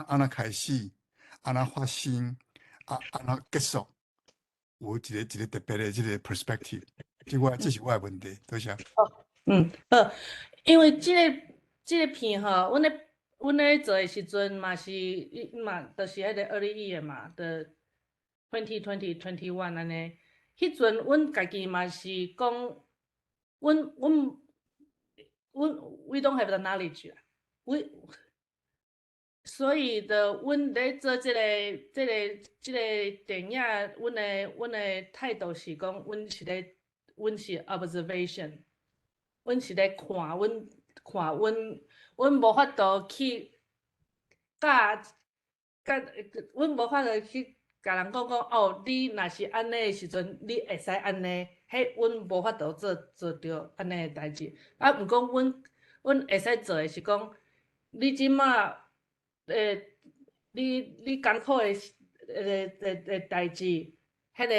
按怎開始，按怎發生，啊，按怎結束？有一個特別的這個 perspective，這是我的問題，多謝。嗯，好，因為這個片吼，阮咧做的時陣嘛是，嘛就是彼個2021嘛，就 2020 21 按呢。彼陣阮家己嘛是講，阮 we don't have the knowledge 啦，we 所以就阮咧做這個電影，阮的態度是講，阮是 observation，阮是咧看，阮看阮無法度去教教，阮無法度去共人講講哦，你若是按呢的時陣，你會使按呢，彼阮無法度做著按呢的代誌。啊，毋過阮會使做的是講，你這馬你艱苦的代誌，彼個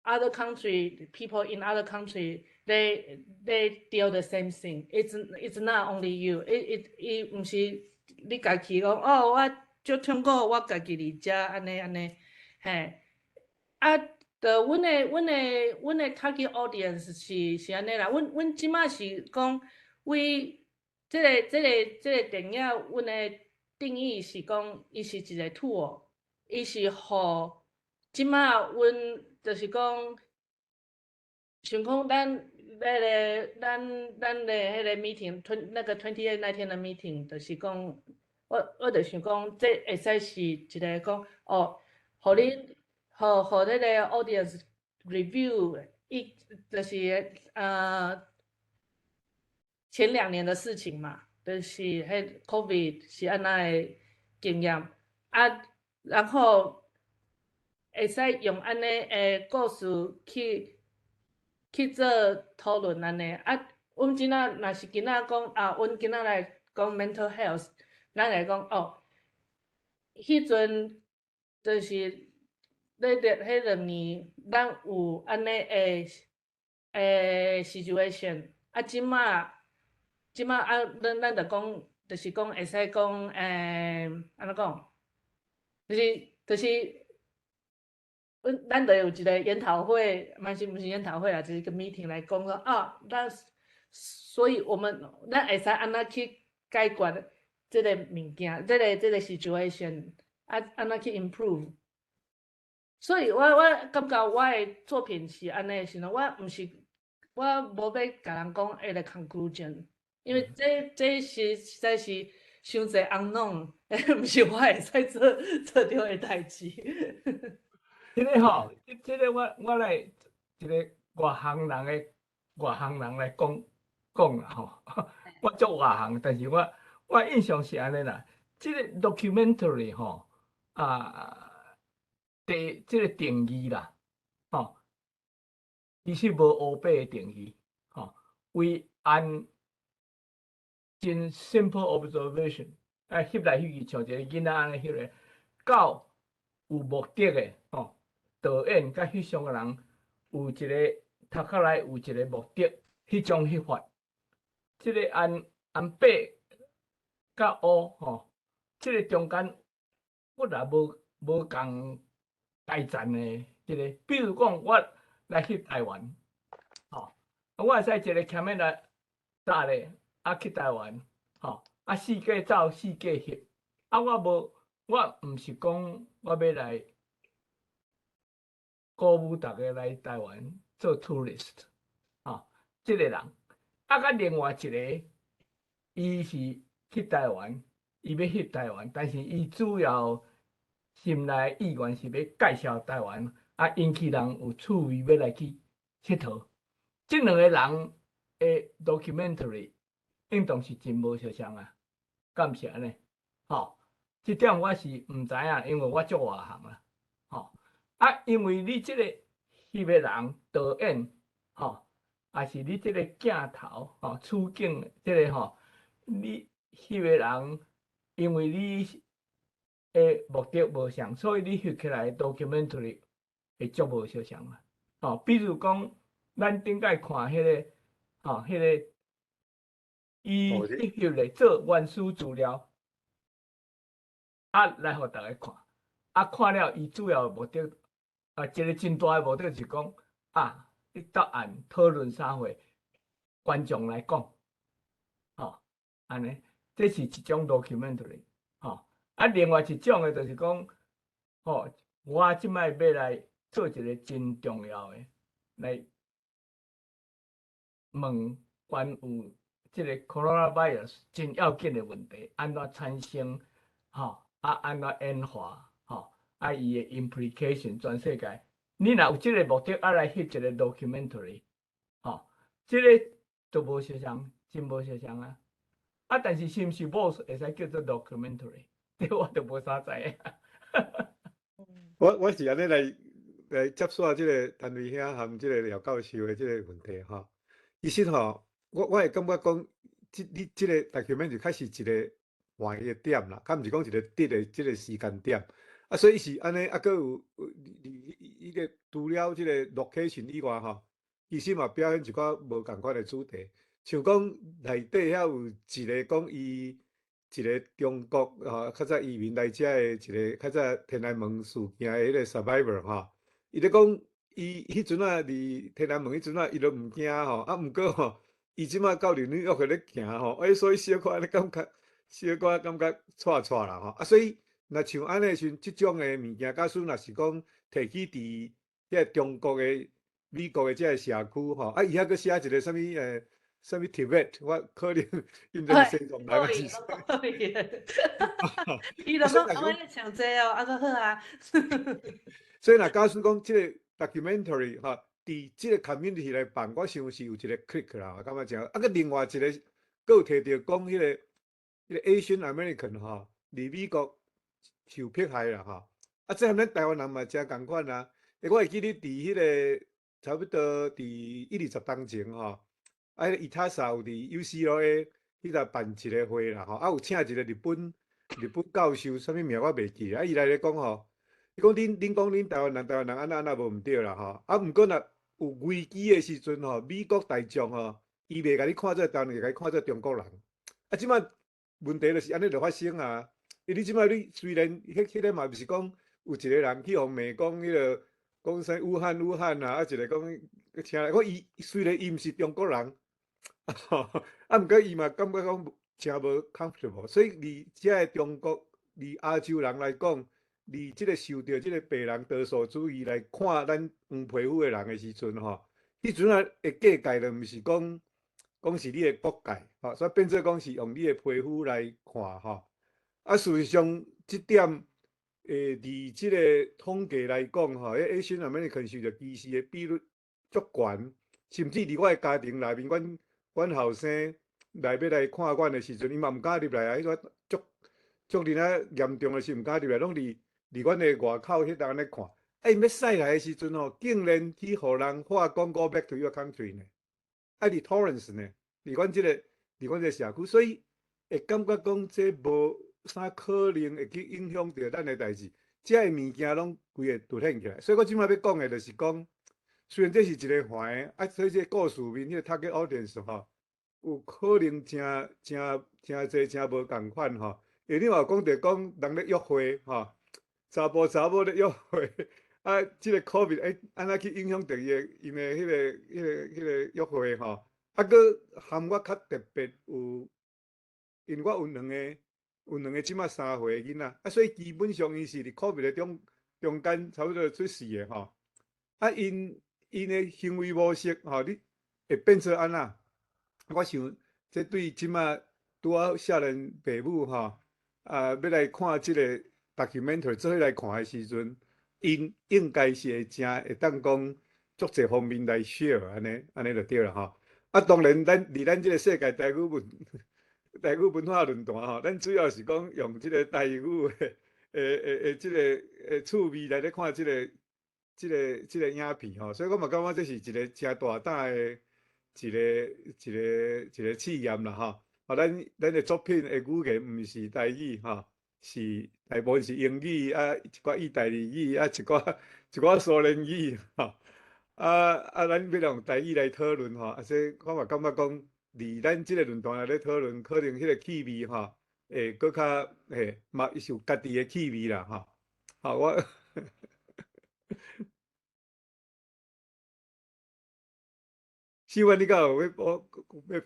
other country people in other country they deal the same thing. It's not only you. It 伊毋是你家己講哦，我足痛苦，我家己佇遮按呢按呢，嘿。啊，就阮的 target audience 是按呢啦。阮這馬是講為這個電影，阮的定義是講，伊是一個 tool，伊是予這馬阮就是講，想講咱彼個咱的彼個 meeting，那個 28 那天的 meeting，就是講，我就想講，這會使是一個講，哦，予恁，予彼個 audience review，伊就是前2年的事情嘛，就是彼 COVID 是按怎的經驗啊，然後會使用按呢的故事去做討論按呢啊。阮這仔若是今仔講啊，阮今仔來講 mental health，咱來講哦，彼陣就是咧彼2年，咱有按呢的 situation，啊，這馬啊，咱就講，就是講會使講，按怎講？就是，阮咱就有一個研討會，嘛是毋是研討會啦，就是一個 meeting 來講說啊，咱所以我們咱會使按怎去解決這個物件，這個 situation，啊，按怎去 improve。所以我感覺我的作品是按呢時陣，我毋是我無欲共人講一個 conclusion。因為這是實在是傷濟 unknown，毋是我會使做著的代誌。這個吼，這個我來一個外行人來講講啦吼。我足外行，但是我印象是按呢啦。這個 documentary 吼啊，這個定義啦，吼，其實無烏白的定義，吼，為按真 simple observation，啊，翕來翕去，像一個囡仔按呢翕咧，到有目的的吼，導演佮翕相的人有一個頭殼內有一個目的，彼種翕法，這個按白佮烏吼，這個中間我也無仝解層的這個，比如講我來翕台灣，吼，我會使一個 camera 搭咧。啊，去台灣，吼，啊，四界走，四界翕，啊，我無，我毋是講我欲來鼓舞逐家來台灣做 tourist，吼，這個人，啊，佮另外一個，伊是去台灣，伊欲翕台灣，但是伊主要心內意願是欲介紹台灣，啊，引起人有趣味欲來去𨑨迌。這兩個人的 documentary 應當是真無相像啊，敢毋是按呢？吼，這點我是毋知影，因為我足外行啦，吼。啊，因為你這個翕的人導演，吼，抑是你這個鏡頭，吼，處境這個吼，你翕的人，因為你的目的無相仝，所以你翕起來 documentary 會足無相像啊。吼，比如講，咱頂擺看彼個，吼，彼個，伊去翕咧做原始資料，啊，來予逐家看，啊，看了伊主要目的，啊，一個真大的目的是講，啊，你答案討論啥貨，觀眾來講，吼，按呢，這是一種 documentary，吼，啊，另外一種的就是講，吼，我這擺欲來做一个真重要的來問關於這个 coronavirus 真要緊的問題，按怎產生，吼，啊按怎演化，吼，啊伊的 implication 全世界。你若有這个目的，啊來翕一个 documentary，吼，這个就無相仝，真無相仝啊！啊，但是是毋是無會使叫做 documentary？這我就無啥知影。我是按呢來接續這个陳瑞兄和這个廖教授的這个問題吼。其實吼，我會感覺講，這你這个 documentary 較是一個換的點啦，較毋是講一個佇的這个時間點。啊，所以是按呢，啊，閣有你伊個除了這個 location 以外吼，其實嘛表現一寡無仝款的主題，像講內底遐有一個講伊一個中國吼，較早移民來遮的一個較早天安門事件的彼個 survivor 吼，伊咧講伊彼陣仔佇天安門彼陣仔，伊都毋驚吼，啊，毋過吼，伊這馬到紐約咧行吼，欸，所以小可按呢感覺，小可感覺掣掣啦吼，啊，所以若像按呢時陣，這種的物件，假使若是講提起佇遐中國的、美國的這个社區吼，啊，伊遐閣寫一個啥物啥物 Tibet，我可能𪜶這西藏人是啥？伊就講，我咧像這哦，啊，閣好啊。所以若假使講這个 documentary 吼，佇這个 community 來辦，我想是有一個 click 啦，我感覺誠。啊，閣另外一個，閣有提著講彼个 Asian American 吼，佇美國受迫害啦吼。啊，這和咱台灣人嘛誠仝款啊。欸，我會記得佇彼个差不多佇一二十冬前吼，啊，彼個 ITASA 有佇 UCLA 彼搭辦一個會啦吼，啊，有請一個日本教授，啥物名我袂記，啊，伊來咧講吼，伊講恁講恁台灣人按怎按怎無毋對啦吼，啊，毋過若有危機的時陣吼，美國大眾吼，伊袂共你看做台灣人，會共你看做中國人。啊，這馬問題就是按呢就發生啊。因為你這馬你雖然彼個嘛毋是講有一個人去予罵講彼个講啥武漢武漢啊，啊一個講請來，講伊雖然伊毋是中國人，啊，毋過伊嘛感覺講誠無 comfortable，所以佇遮个中國，佇亞洲人來講，佇這个受著這个白人多數主義來看咱黃皮膚的人的時陣吼，彼陣仔的界界就毋是講講是你的國界，吼，所以變做講是用你的皮膚來看吼。啊，事實上，這點，佇這個統計來講吼，彼 Asian American 受著歧視的比率足懸，甚至佇我的家庭內面，阮後生來欲來看阮的時陣，伊嘛毋敢入來啊！彼個足足恁仔嚴重的是毋敢入來，攏佇阮的外口彼搭按呢看。啊，𪜶欲駛來的時陣吼，竟然去予人話講 Go back to your country 呢？啊，佇 Torrance 呢？佇阮這個社區，所以會感覺講這無啥可能會去影響著咱的代誌，這个物件攏規个凸顯起來。所以我這馬欲講的就是講，雖然這是一個環的，啊，所以這個故事面彼個 target audience 吼，有可能誠誠誠濟誠無仝款吼。因為你嘛有講著講人咧約會吼，查埔查某咧約會，啊，這个 COVID 會按怎去影響著伊的𪜶的彼個約會吼？啊，閣含我較特別有，因為我有兩個這馬3歲的囡仔，啊，所以基本上𪜶是佇 COVID 的中間差不多出世的吼。啊，𪜶的行為模式吼，你會變做按怎？我想這對這馬拄仔少年爸母吼，啊，欲來看這个 documentary 做伙來看的時陣，𪜶應該是會誠會當講足濟方面來 share 按呢，按呢就對啦吼。啊，當然咱佇咱這个世界台語文化論壇吼，咱主要是講用這个台語的這个趣味來咧看這個影片吼，所以我嘛感覺這是一個誠大膽的一個試驗啦吼。啊，咱的作品的語言毋是台語吼，是大部分是英語啊，一寡意大利語啊，一寡蘇聯語吼。啊啊，咱欲用台語來討論吼，啊，所以我嘛感覺講，佇咱這個論壇內咧討論，可能彼個趣味吼，會閣較嘿，嘛是有家己的趣味啦吼。好，我秀婉，你敢有欲補欲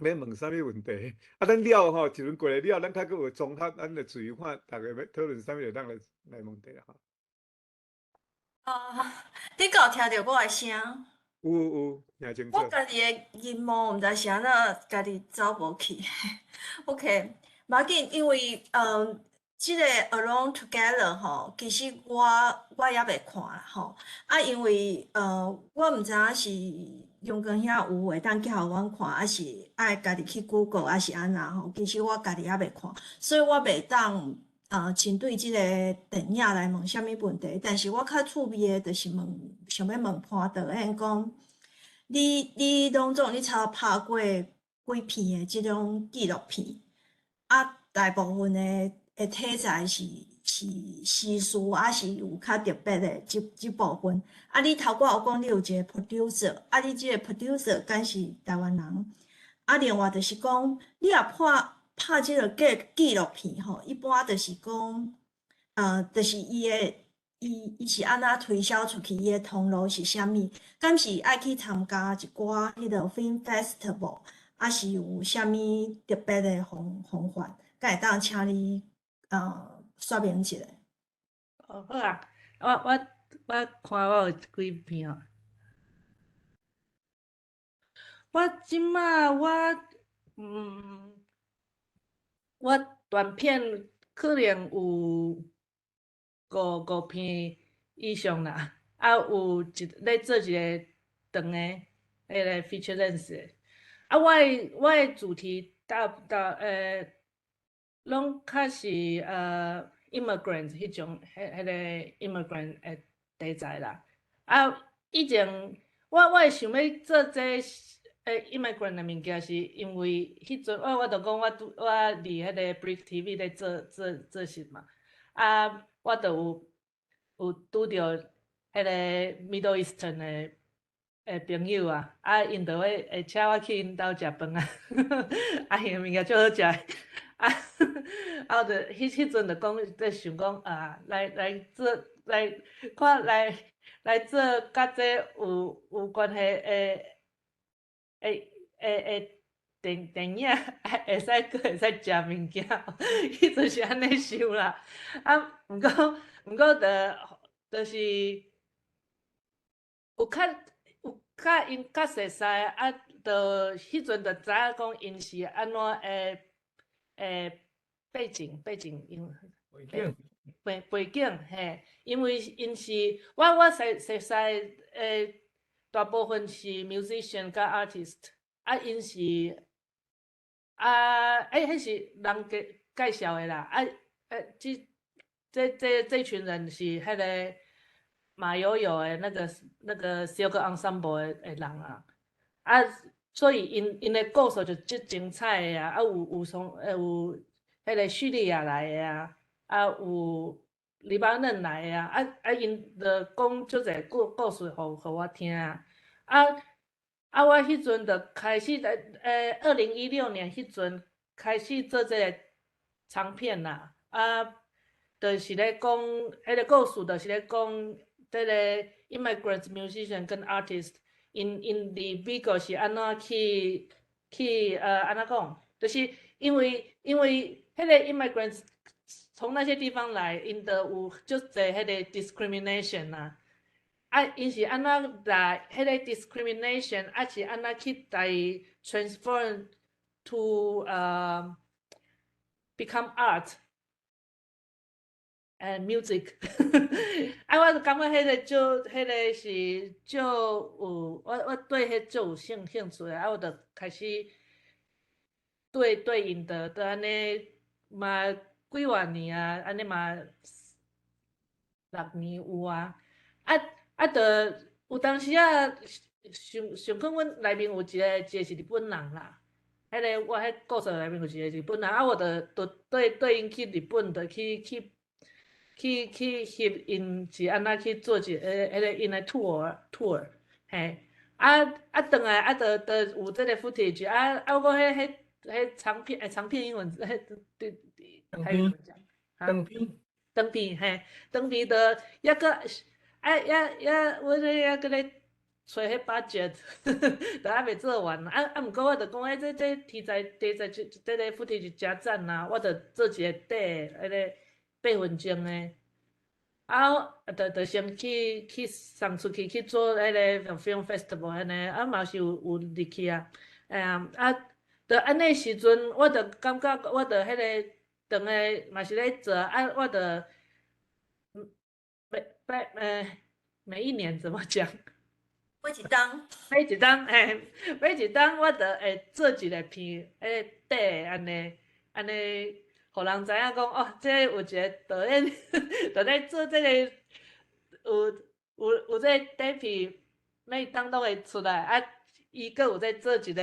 問啥物問題？啊，咱了吼，一輪過來了，咱較閣有綜合，咱就自由看，逐个欲討論啥物，就當來問題啦吼。啊，你敢有聽著我的聲？有有，聽清楚。我家己的螢幕毋知是按怎家己走無去。OK，無要緊，因為這个 Alone Together 吼，其實我猶未看啦吼。啊，因為我毋知影是榮光兄有會當叫予阮看，抑是愛家己去 Google，抑是按怎吼。其實我家己猶未看，所以我袂當針對這个電影來問啥物問題。但是我較趣味的，就是問，想欲問潘導演講，你攏總你差不多拍過幾片的這種紀錄片，啊，大部分的題材是時事，抑是有較特別的這部分。啊，你頭拄有講你有一个 producer，啊，你這个 producer 敢是台灣人？啊，另外就是講，你若拍這个紀錄片吼，一般就是講，就是伊的伊是按怎推銷出去，伊的通路是啥物？敢是愛去參加一寡彼个 film festival，抑是有啥物特別的方法，敢會當請你說明一下？哦，好啊，我看我有幾片哦。我這馬我短片可能有五片以上啦，啊，有一咧做一个長的彼个 feature length 的，啊，我的主題大攏較是immigrant 彼種，彼个 immigrant 的題材啦。啊，以前我會想欲做這immigrant 的物件，是因為彼陣我就講我拄我佇彼个 Brick TV 咧做做做事嘛，啊，我就有拄著彼个 Middle Eastern 的朋友啊，啊，𪜶就會請我去𪜶兜食飯啊，啊，彼个物件足好食的，啊，啊，我就彼陣就講咧想講啊，來做來看來做佮這有關係的電影，會使閣會使食物件，彼陣是按呢想啦。啊，毋過就是有較𪜶較熟似，啊，就彼陣就知影講𪜶是按怎的背景𪜶背景背景嘿，因為𪜶是我熟似的大部分是 musician 佮 artist，啊，𪜶是啊，彼是人介紹的啦，啊，這群人是彼个馬友友的那個 Silk Ensemble 的人啊，啊，所以𪜶的故事就足精彩的啊，啊，有從有彼个敘利亞來的啊，啊，有黎巴嫩來的啊，啊，𪜶就講足濟故事予我聽啊，啊，我彼陣就開始在2016年彼陣開始做這个長片啦，啊，就是咧講彼个故事，就是咧講這个 immigrant musician 跟 artist，𪜶佇美國是按怎去按怎講，就是因為彼个 immigrants 從那些地方來，𪜶就有足濟彼个 discrimination 啊，啊，𪜶是按怎來彼个 discrimination，啊是按怎去共伊 transform to become art and music。啊，我就感覺彼個足，彼个是足有，我對彼足有興趣的，啊，我就開始對𪜶就按呢嘛幾偌年啊，按呢嘛6年有啊，啊，就有當時啊，想講阮內面有一個是日本人啦，彼个我彼故事內面有一個日本人，啊，我就對𪜶去日本，就去翕𪜶是按怎去做一个彼個𪜶的 tour，嘿，啊轉來啊，就有這个 footage，啊，我講彼長片長片英文彼對長片長片長片嘿，長片就抑閣啊，抑阮咧抑閣咧揣彼 budget，都猶未做完，啊，毋過我就講，欸，這題材這個 footage 誠讚啊，我就做一個短的，彼個8分鐘的，啊，就先去送出去去做彼个 film festival 按呢，啊嘛是有入去啊，哎啊，啊，就按呢時陣，我就感覺我就彼个長的嘛是咧做，啊，我就每一年怎麼講？每一冬。每一冬嘿，每一冬我就會做一個片，彼個短的按呢，按呢，予人知影講哦，這有一個導演就咧做這個，有這個短片，每冬攏會出來，啊，伊閣有在做一個長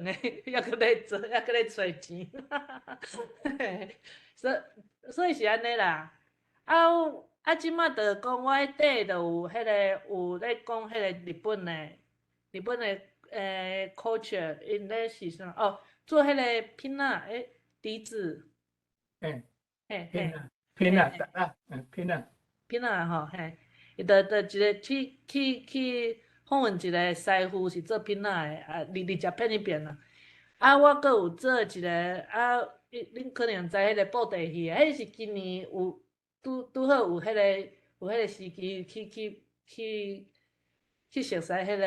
的，猶閣咧做，猶閣咧揣錢，所以是按呢啦。啊啊，這擺就講我彼底就有彼個有咧講彼個日本的 culture，𪜶咧是啥？哦，做彼個ピナ笛子。嘿嘿。ピナ啊，ピナ。ピナ吼，嘿，伊就一個去訪問一個師傅是做ピナ的，啊，20片彼邊啦。啊，我閣有做一個啊，恁可能知彼個布袋戲，彼是今年有拄拄好有彼個時機去熟似彼個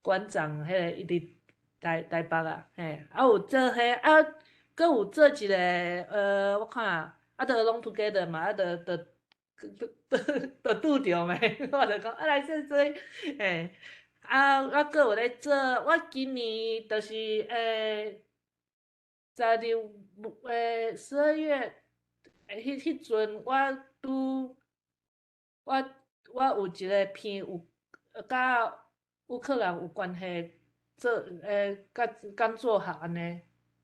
館長，彼個伊佇台北啊，嘿，啊有做彼啊，閣有做一個我看啊，就攏 together 嘛，啊，就拄著咩，我就講啊來做做，嘿，啊，我閣有咧做，我今年就是1212月，彼陣我拄我有一個片有佮烏克蘭有關係，做甲剛做好按呢，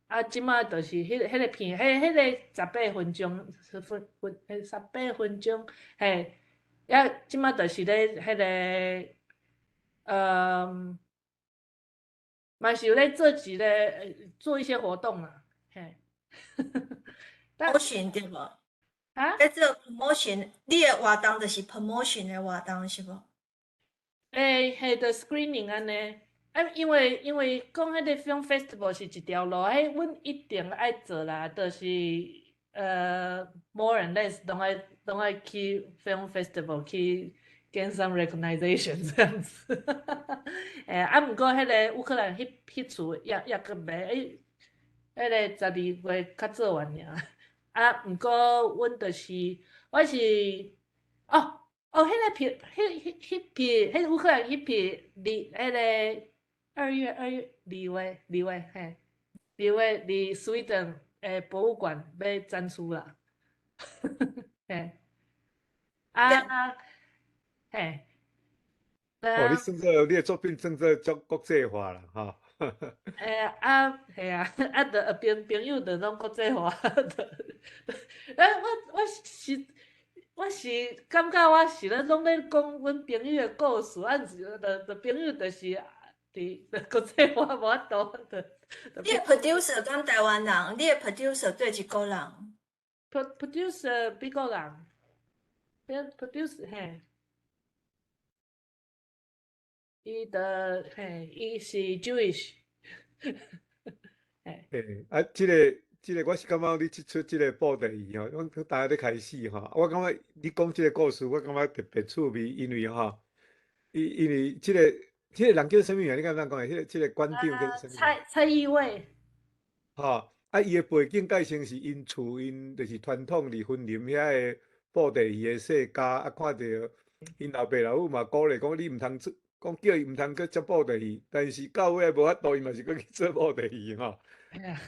啊，這擺就是彼個片，彼個18分鐘，分分18分鐘，嘿，啊，這擺就是咧彼個，嘛是有咧做一個做一些活動啦，嘿。 promotion 對無？啊？咧做 promotion，你的活動就是 promotion 的活動是無？欸，彼就 screening 按呢，啊，因為講彼個 film festival 是一條路，彼阮一定愛做啦，就是more and less 攏愛去 film festival 去 gain some recognition 這樣子。欸，啊，毋過彼個烏克蘭彼次猶閣袂，彼個12月較做完爾。啊，毋過阮就是我是哦哦，彼個片，彼彼彼烏克蘭彼片，彼個2月2月，嘿，二月佇 Sweden 的博物館欲展出啦。嘿，啊，嘿。哦，你算做你的作品算做足國際化啦，吼。欸啊，嘿啊，啊，就朋友就攏國際化，啊，我是感覺我是咧攏咧講阮朋友的故事，啊，毋是就朋友就是佇國際化無法度，就你的 producer 敢台灣人？你的 producer 佗一國人？Producer 美國人，producer 嘿。伊的嘿，伊是 Jewish。嘿，啊，這個我是感覺你這齣這個布袋戲吼，阮大家咧開始吼，我感覺你講這個故事，我感覺特別趣味，因為吼，因為這個人叫啥物名？你敢會當講？這個館長叫啥物？蔡蔡義偉。吼，啊，伊的背景介紹是𪜶厝，𪜶就是傳統佇雲林遐個布袋戲的世家，啊，看著𪜶老爸老母嘛鼓勵講你毋通做。講叫伊毋通閣接布袋戲，但是到尾無法度，伊嘛是閣去做布袋戲吼。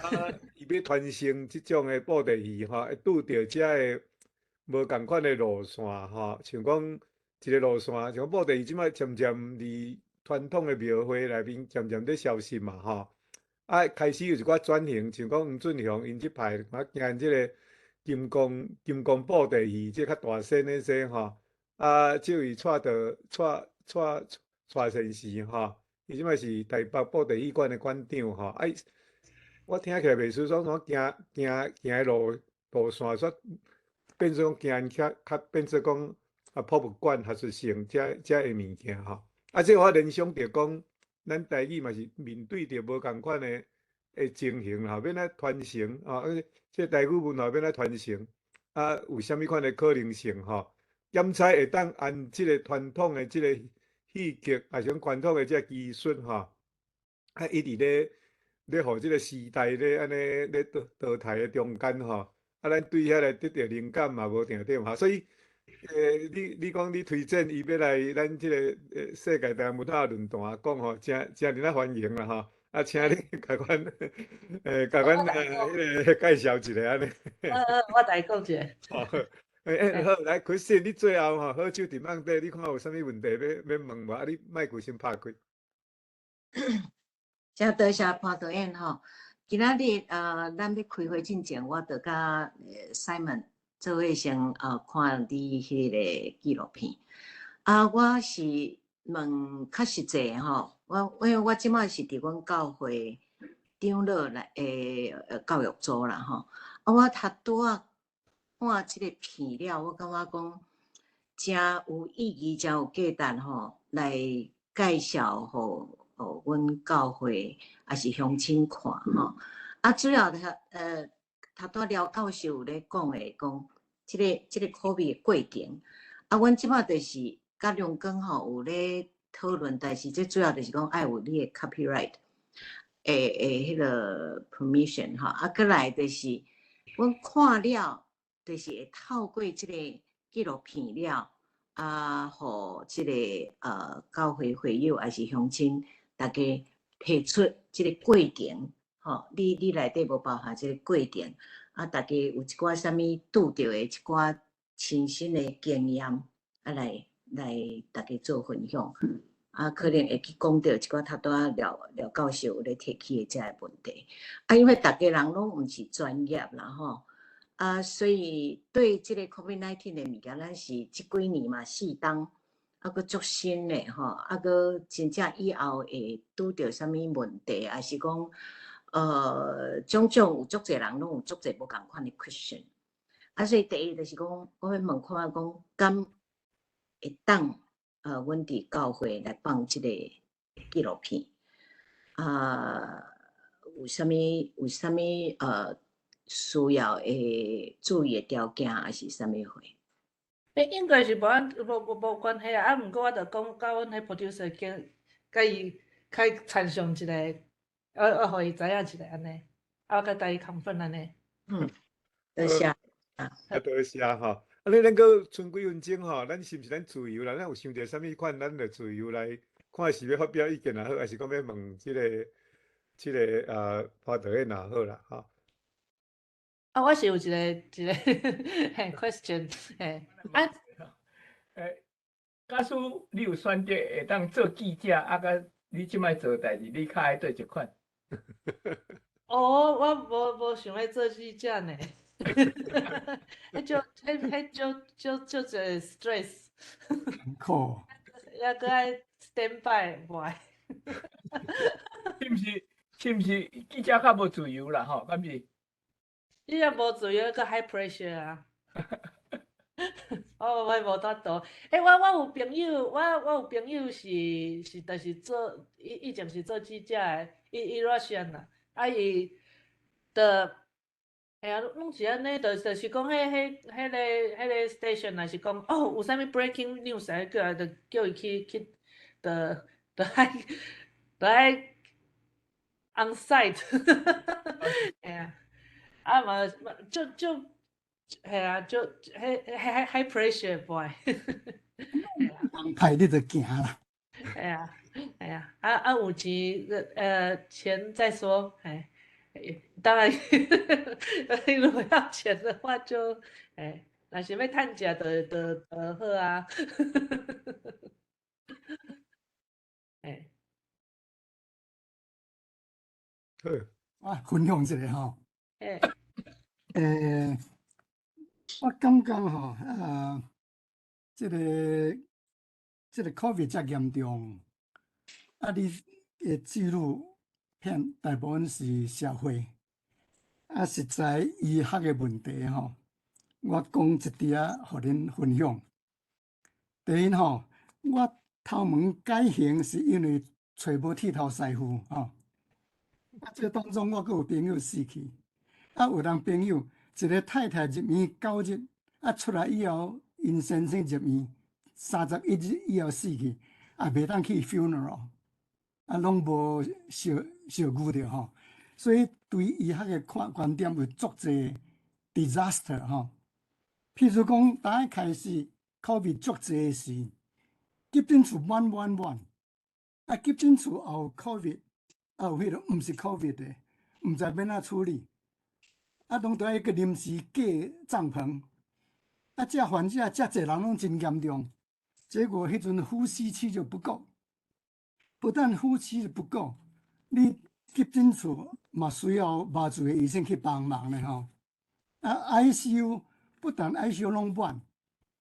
啊，伊欲傳承這種的布袋戲吼，會拄著遮个無仝款的路線吼，像講一個路線，像布袋戲這擺漸漸佇傳統的廟會內面漸漸咧消失嘛吼。啊，開始有一寡轉型，像講黃俊雄𪜶這派，嘛行這個金光布袋戲，這較大聲的說吼。啊，這位蔡導蔡蔡蔡先生吼，伊這擺是台北布袋戲館的館長吼。啊，我聽起來袂輸，說怎行行行的路線，煞變做講行較較變做講啊博物館學術性遮的物件吼。啊，這我聯想著講，咱台語嘛是面對著無仝款的情形吼，欲按怎傳承啊？這台語文化欲按怎傳承？啊，有啥物款的可能性吼？检测會當按這个傳統的這个戲劇，抑是講傳統的這个技術吼，啊，一直咧予這个時代咧按呢咧淘汰的中間吼，啊，咱對遐來得著靈感嘛無定對吼，所以，你講你推薦伊欲來咱這个世界台灣文化論壇講吼，誠誠爾仔歡迎啦吼，啊，請你共阮彼个介紹一下按呢。我來講一下。好，好，來，Christine，你最後吼，好手佇網底，你看有啥物問題欲問無？啊，你麥克先拍開。真多謝潘導演吼，今仔日咱欲開會進前，我就佮 Simon 做伙先看你彼个紀錄片。啊，我是問較實際吼，我因為我這擺是佇阮教會長老來教育組啦吼。啊，我頭拄仔看這个片了，我感覺講誠有意義，誠有價值吼，來介紹予阮教會抑是鄉親看吼。啊，主要頭拄廖教授有咧講的，講這个 COVID 的過程。啊，阮這擺就是佮龍光吼有咧討論，但是這主要就是講愛有你的 copyright 的彼个 permission 吼。啊，閣來就是阮看了，就是會透過這个紀錄片了，啊，予這个教會會友抑是鄉親，逐家提出這个過程，吼，你內底無包含這个過程，啊，逐家有一寡啥物拄著的一寡親身的經驗，啊，來逐家做分享，啊，可能會去講著一寡頭拄仔廖教授有咧提起的這个問題，啊，因為逐家人攏毋是專業啦，吼，啊，所以對這个 COVID-19 的物件，咱是這幾年嘛四冬，啊，閣足新的吼，啊，閣真正以後會拄著啥物問題，抑是講，種種有足濟人攏有足濟無仝款的 question，啊，所以第一就是講，我欲問看講，敢會當，阮佇教會來放這个紀錄片，啊，有啥物需要會注意的條件，抑是啥物貨？欸，應該是無按無關係啊，啊，毋過我著講佮阮彼 producer 見，共伊較參詳一下，我予伊知影一下按呢，啊，我閣共伊 confirm 按呢。嗯，多謝。啊，多謝吼。啊，你咱閣賰幾分鐘吼，咱是毋是咱自由啦？咱有想著啥物款，咱就自由來看是欲發表意見也好，抑是講欲問這个潘導演也好啦，吼。啊，我是有一個嘿 question 嘿，啊，假使你有選擇會當做記者，啊，佮你這擺做代誌，你較愛佗一款？哦，我無想欲做記者呢，彼種彼種足濟 stress，苦。抑閣愛 stand by，無愛。是毋是記者較無自由啦？吼，敢是？你若無自由，閣 high pressure 啊！我無法度。欸，我有朋友，我有朋友是就是做以前是做記者的，伊 Russian 啦，啊伊就嘿啊，攏是按呢，就是講彼個 station 若是講哦，有啥物 breaking news 來叫來，就叫伊去，就愛 on site，嘿啊。啊嘛嘛就嘿啊，就彼 high pressure boy。派你就行啦。嘿啊，嘿啊，啊啊有錢錢再說，嘿，當然，如果要錢的話就，欸，若是欲趁食就好啊。欸。好。啊，分享一下吼。欸。我感覺吼，啊，這个 COVID 遮嚴重，啊，你的紀錄片大部分是社會，啊，實在醫學的問題吼，我講一點仔，予恁分享。第一吼，我頭毛改型是因為揣無剃頭師傅吼，啊，這個當中我閣有朋友死去，啊，有人朋友一个太太入院9日，啊出來以後，𪜶先生入院31日以後死去，也袂當去 funeral，啊攏無相相遇著吼。所以對醫學的看觀點有足濟 disaster 吼。譬如講，當一開始 COVID 足濟時，急診室滿滿滿，啊急診室有 COVID，啊有彼個毋是 COVID 的，毋知欲按怎處理，啊攏著愛閣臨時架帳篷，啊這患者遮濟人攏真嚴重，結果彼陣呼吸器就不夠，不但呼吸不夠，你急診室嘛需要麻醉的醫生去幫忙咧吼，啊 ICU 不但 ICU 攏滿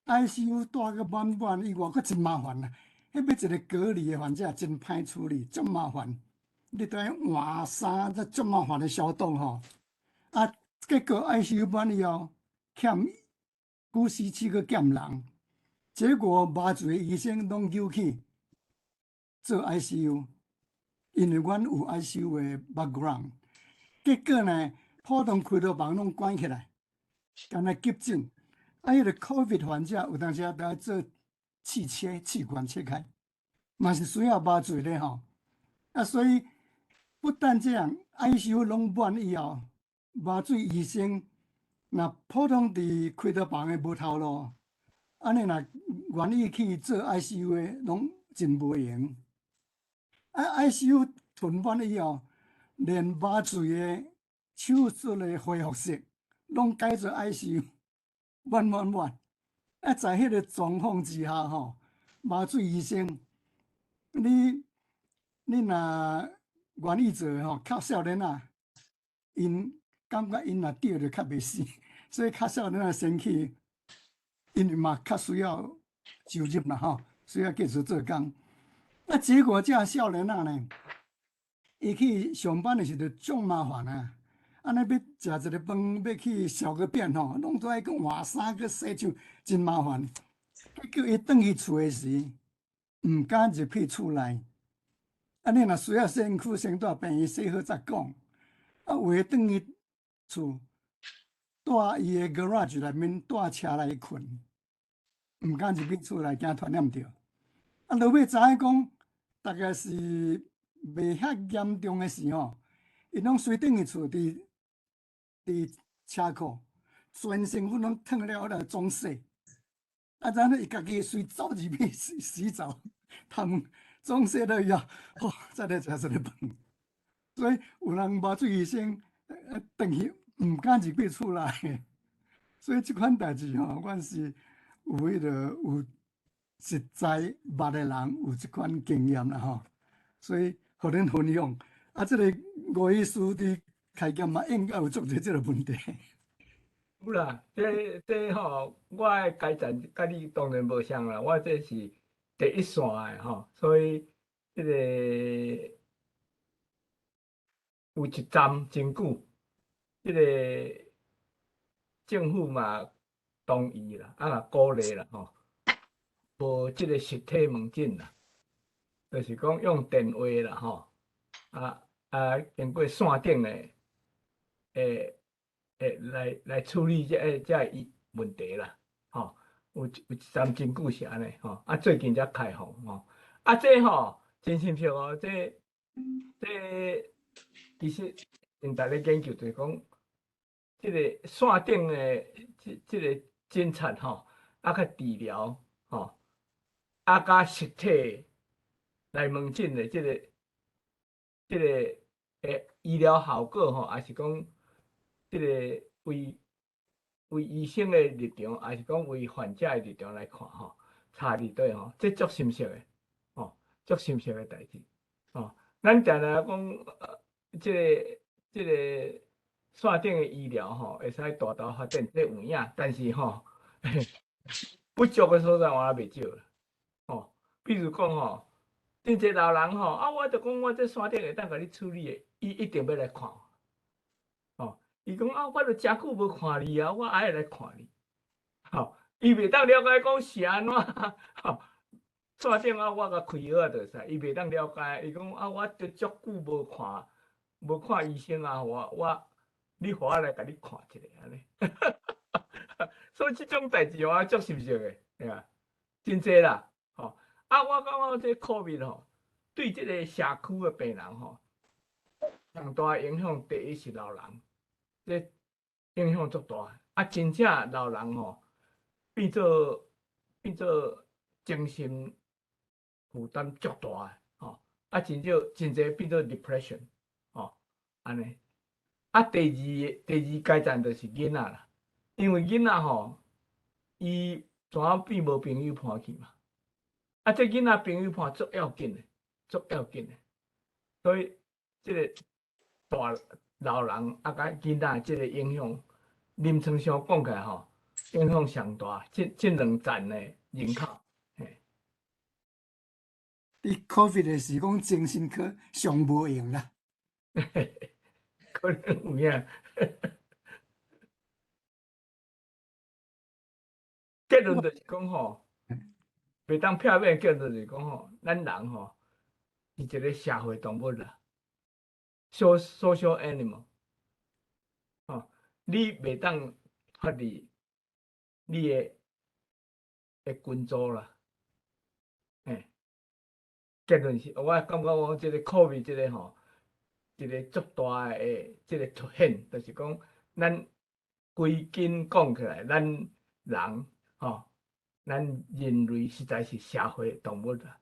，ICU 帶閣滿滿以外，閣真麻煩啊！彼欲一個隔離的患者真歹處理，足麻煩。你著愛換衫，這足麻煩的消毒吼。啊，結果 ICU 滿以後，欠呼吸器閣欠人，結果麻醉的醫生攏入去做 ICU，因為阮有 ICU 的 background。結果呢，普通開刀房攏關起來，干焦急診。啊，彼個 COVID 患者有當時啊，著愛做氣切，氣管切開，嘛是需要麻醉的吼。啊，所以不但這樣，ICU 攏滿以後，麻醉醫生若普通佇開刀房的無頭路，按呢若願意去做 ICU 的，攏真無閒。啊，ICU 囤滿以後，連麻醉的手術的恢復室攏改做 ICU，滿滿滿。啊，在彼個狀況之下吼，麻醉醫生，你若願意做吼，較少年仔，𪜶感覺𪜶若著就較袂死，所以較少年仔先去，因為嘛較需要收入啦吼，需要繼續做工。啊，結果這少年仔呢，伊去上班的時陣足麻煩啊！按呢欲食一個飯，欲去小個便吼，攏都愛閣換衫、閣洗手，真麻煩。結果伊轉去厝的時，毋敢入去厝內。啊，你若需要身軀先蹛病院洗好才講。啊，有的轉去厝，蹛伊的 garage 內面蹛車內睏，毋敢入去厝內，驚傳染著。啊，落尾知影講，大概是袂遐嚴重的時吼，𪜶攏隨轉去厝佇車庫，全身軀攏褪了了總洗。啊，然後伊家己隨走入去洗洗澡，他們總洗了以後，吼，才來食一个飯。所以有人麻醉醫生轉去毋敢入去厝內，所以這款代誌吼，阮是有彼個有實在捌的人有這款經驗啦吼，所以予恁分享。啊，這個吳醫師佇開業嘛，應該有足濟這個問題。有啦，這吼，我的階層佮你當然無相啦，我這是第一線的吼，所以這個有一站真久，這個政府嘛同意啦，啊嘛鼓勵啦吼，無這個實體門診啦，就是講用電話啦吼，啊經過線頂的會來處理這個問題啦，吼，有一陣真久是按呢吼，啊最近才開放吼，啊這吼真深刻哦，這其實𪜶逐咧研究就是講，這個線頂的這個診察吼，啊佮治療吼，啊佮實體來門診的這個醫療效果吼，抑是講這個為醫生的立場，抑是講為患者的立場來看吼，差佇佗吼，這足深色的，吼，足深色的代誌，吼。咱定定講，這個線頂的醫療吼，會使大大發展，這有影，但是吼，不足的所在我也袂少啦，吼。比如講吼，真濟老人吼，啊，我就講我這線頂會當共你處理的，伊一定欲來看，吼。伊講啊，我著誠久無看你啊，我愛來看你，吼。伊袂當了解講是按怎，吼。線頂啊，我共開藥啊，就會使。伊袂當了解，伊講啊，我著足久無看醫生啊，我你予我來共你看一下按呢。所以這種代誌我足心酸的，對吧？真濟啦，吼！啊，我感覺這 COVID 吼，對這個社區的病人吼，上大影響第一是老人，這影響足大。啊，真正老人吼，變做精神負擔足大的，吼！啊，真少真濟變做 depression，吼，按呢。啊，第二階層就是囡仔啦，因為囡仔吼，伊怎變無朋友伴去嘛？啊，這囡仔朋友伴足要緊的，足要緊的。所以這個大老人啊，佮囡仔這個影響，臨床上講起來吼，影響上大。這兩層的人口，嘿。佇 COVID 的時講精神科上無閒啦。可能有影。結論就是講吼，袂當片面結論就是講吼，咱人吼是一個社會動物啦，social animal。吼，你袂當脫離你的群組啦。嘿，結論是，我感覺我這個 COVID 這個吼，一個足大的這個凸顯，就是講咱規根講起來，咱人吼，咱人類實在是社會動物啦。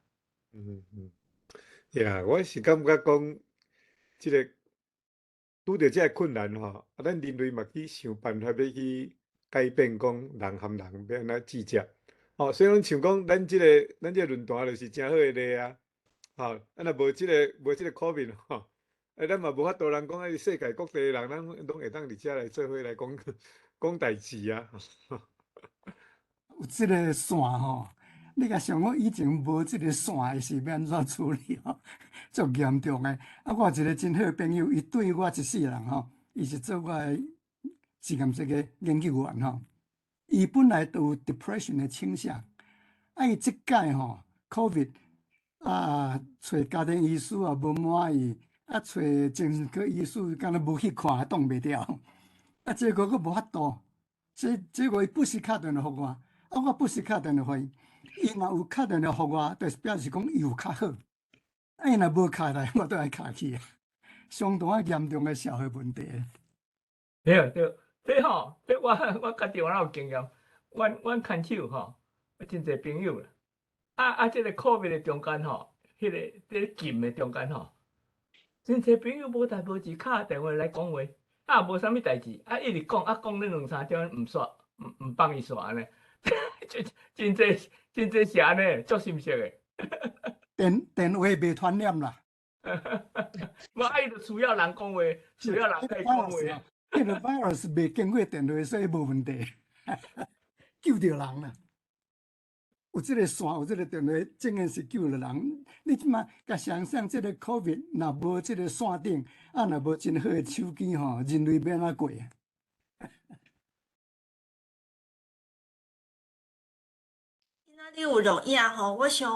嗯嗯，呀，我是感覺講，這個拄著這個困難吼，啊，咱人類嘛去想辦法欲去改變，講人和人欲按怎接觸。吼，所以講像講咱這個論壇就是誠好的例啊。吼，啊若無這個 COVID 吼，啊，咱嘛無法度人講，啊，世界各地的人，咱攏會當佇遮來做伙來講講代誌啊。有這個線吼，你共想講以前無這個線的時欲按怎處理吼，足嚴重的。啊，我有一個真好的朋友，伊對我一世人吼，伊是做我的實驗室的研究員吼。伊本來就有 depression 的傾向，啊，伊這擺吼 COVID 啊，揣家庭醫師也無滿意，啊，揣精神科醫師敢若無去看，擋袂牢。啊，結果閣無法度，結果伊不時敲電話予我，啊，我不時敲電話予伊，伊若有敲電話予我，就是表示講伊有較好。啊，伊若無敲來，我都愛敲去啊。相當啊嚴重的社會問題。對對，這吼，這我家己我有經驗，阮牽手吼，真濟朋友啦。啊啊，這個 COVID 的中間吼，彼個佇禁的中間吼，真濟朋友無代無誌敲電話來講話，啊無啥物代誌，啊一直講，啊講了兩三點毋煞，毋放伊煞按呢，真真濟真濟是按呢，足心酸的。電話袂傳染啦。無啊，伊就需要人講話，需要人共伊講話。彼個 virus 袂經過電話，所以無問題，救著人啦。有這個線，有這個電話，證明是救了人。你這馬共想像這個 COVID，若無這個線頂，啊，若無真好的手機吼，人類欲按怎過？今仔日有錄影吼，我想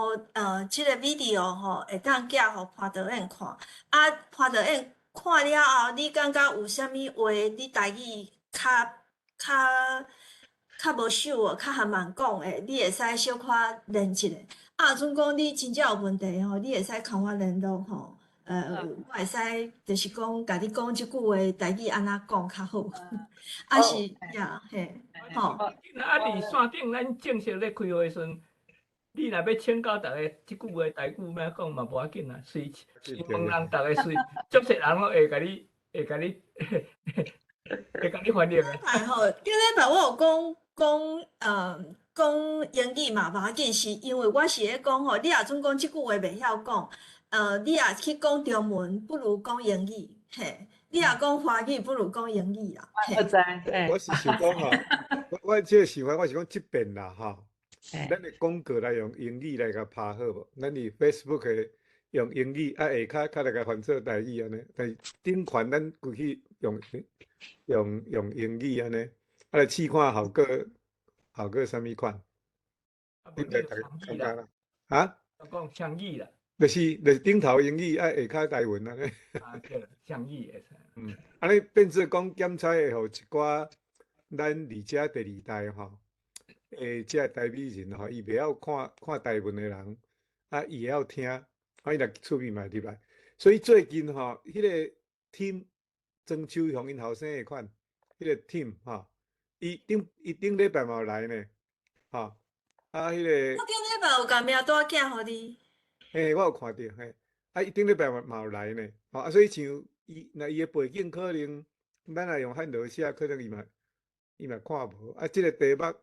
這個 video 吼會當寄予潘導演看。啊，潘導演看了後，你感覺有啥物話你台語較無熟，較含慢講的，你會使小可練一下。啊，若準講你真正有問題吼，你會使共我聯絡吼。我會使就是講，共你講這句話台語按怎講較好。啊是呀，嘿，吼。啊，佇線頂咱正式咧開會時陣，你若欲請教逐家這句話台語欲按怎講嘛無要緊啊，隨隨問人，逐家隨，足濟人攏會共你，會共你，會共你翻譯的。頂禮拜吼，頂禮拜我有講英語嘛無要緊，是因為我是咧講吼，你若準講這句話袂曉講，你若去講中文，不如講英語，嘿，你若講華語，不如講英語啦。我知，我是想講吼，我這個想法我是講這邊啦吼，咱的廣告來用英語來共拍好無？咱佇 Facebook 的用英語，啊下跤較來共翻做台語按呢，但是頂懸咱規去用英語按呢，啊來試看效果，效果啥物款？你來逐家感覺啦？啊？講雙語啦。就是頂頭英語啊，下跤台文按呢。啊，對，雙語會使。嗯，按呢變做講檢採會予一寡咱佇遮第二代吼，這台美人吼，伊袂曉看看台文的人，啊，伊會曉聽，啊，伊若趣味嘛會入來。所以最近吼，彼個 Tim 曾秋雄𪜶後生的款，彼個 Tim 吼，伊頂禮拜嘛有來呢，吼，啊，彼個。我頂禮拜有共名單寄予你。嘿，我有看著，嘿，啊，伊頂禮拜嘛嘛有來呢，吼，啊，所以像伊，若伊的背景可能，咱若用漢字寫，可能伊嘛看無，啊，這個題目，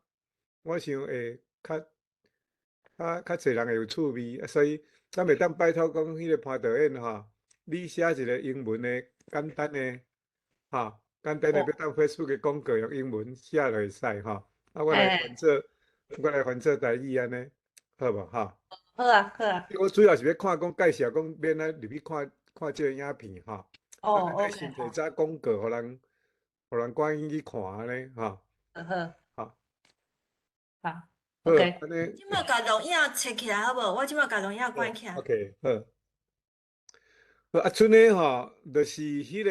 我想會較濟人會有趣味，啊，所以咱會當拜託講彼個潘導演吼，你寫一個英文的簡單的，吼，簡單的欲當 Facebook 的廣告用英文寫就會使吼，啊，我來翻做台語按呢，好無吼？好啊，好啊。我主要是欲看講介紹講欲按怎入去看看這個影片吼。哦，OK。先提早廣告，予人趕緊去看按呢，吼。好好。好。好。OK。這擺共錄影切起來好無？我這擺共錄影關起來。 OK，好。好啊，賰呢吼，就是彼個。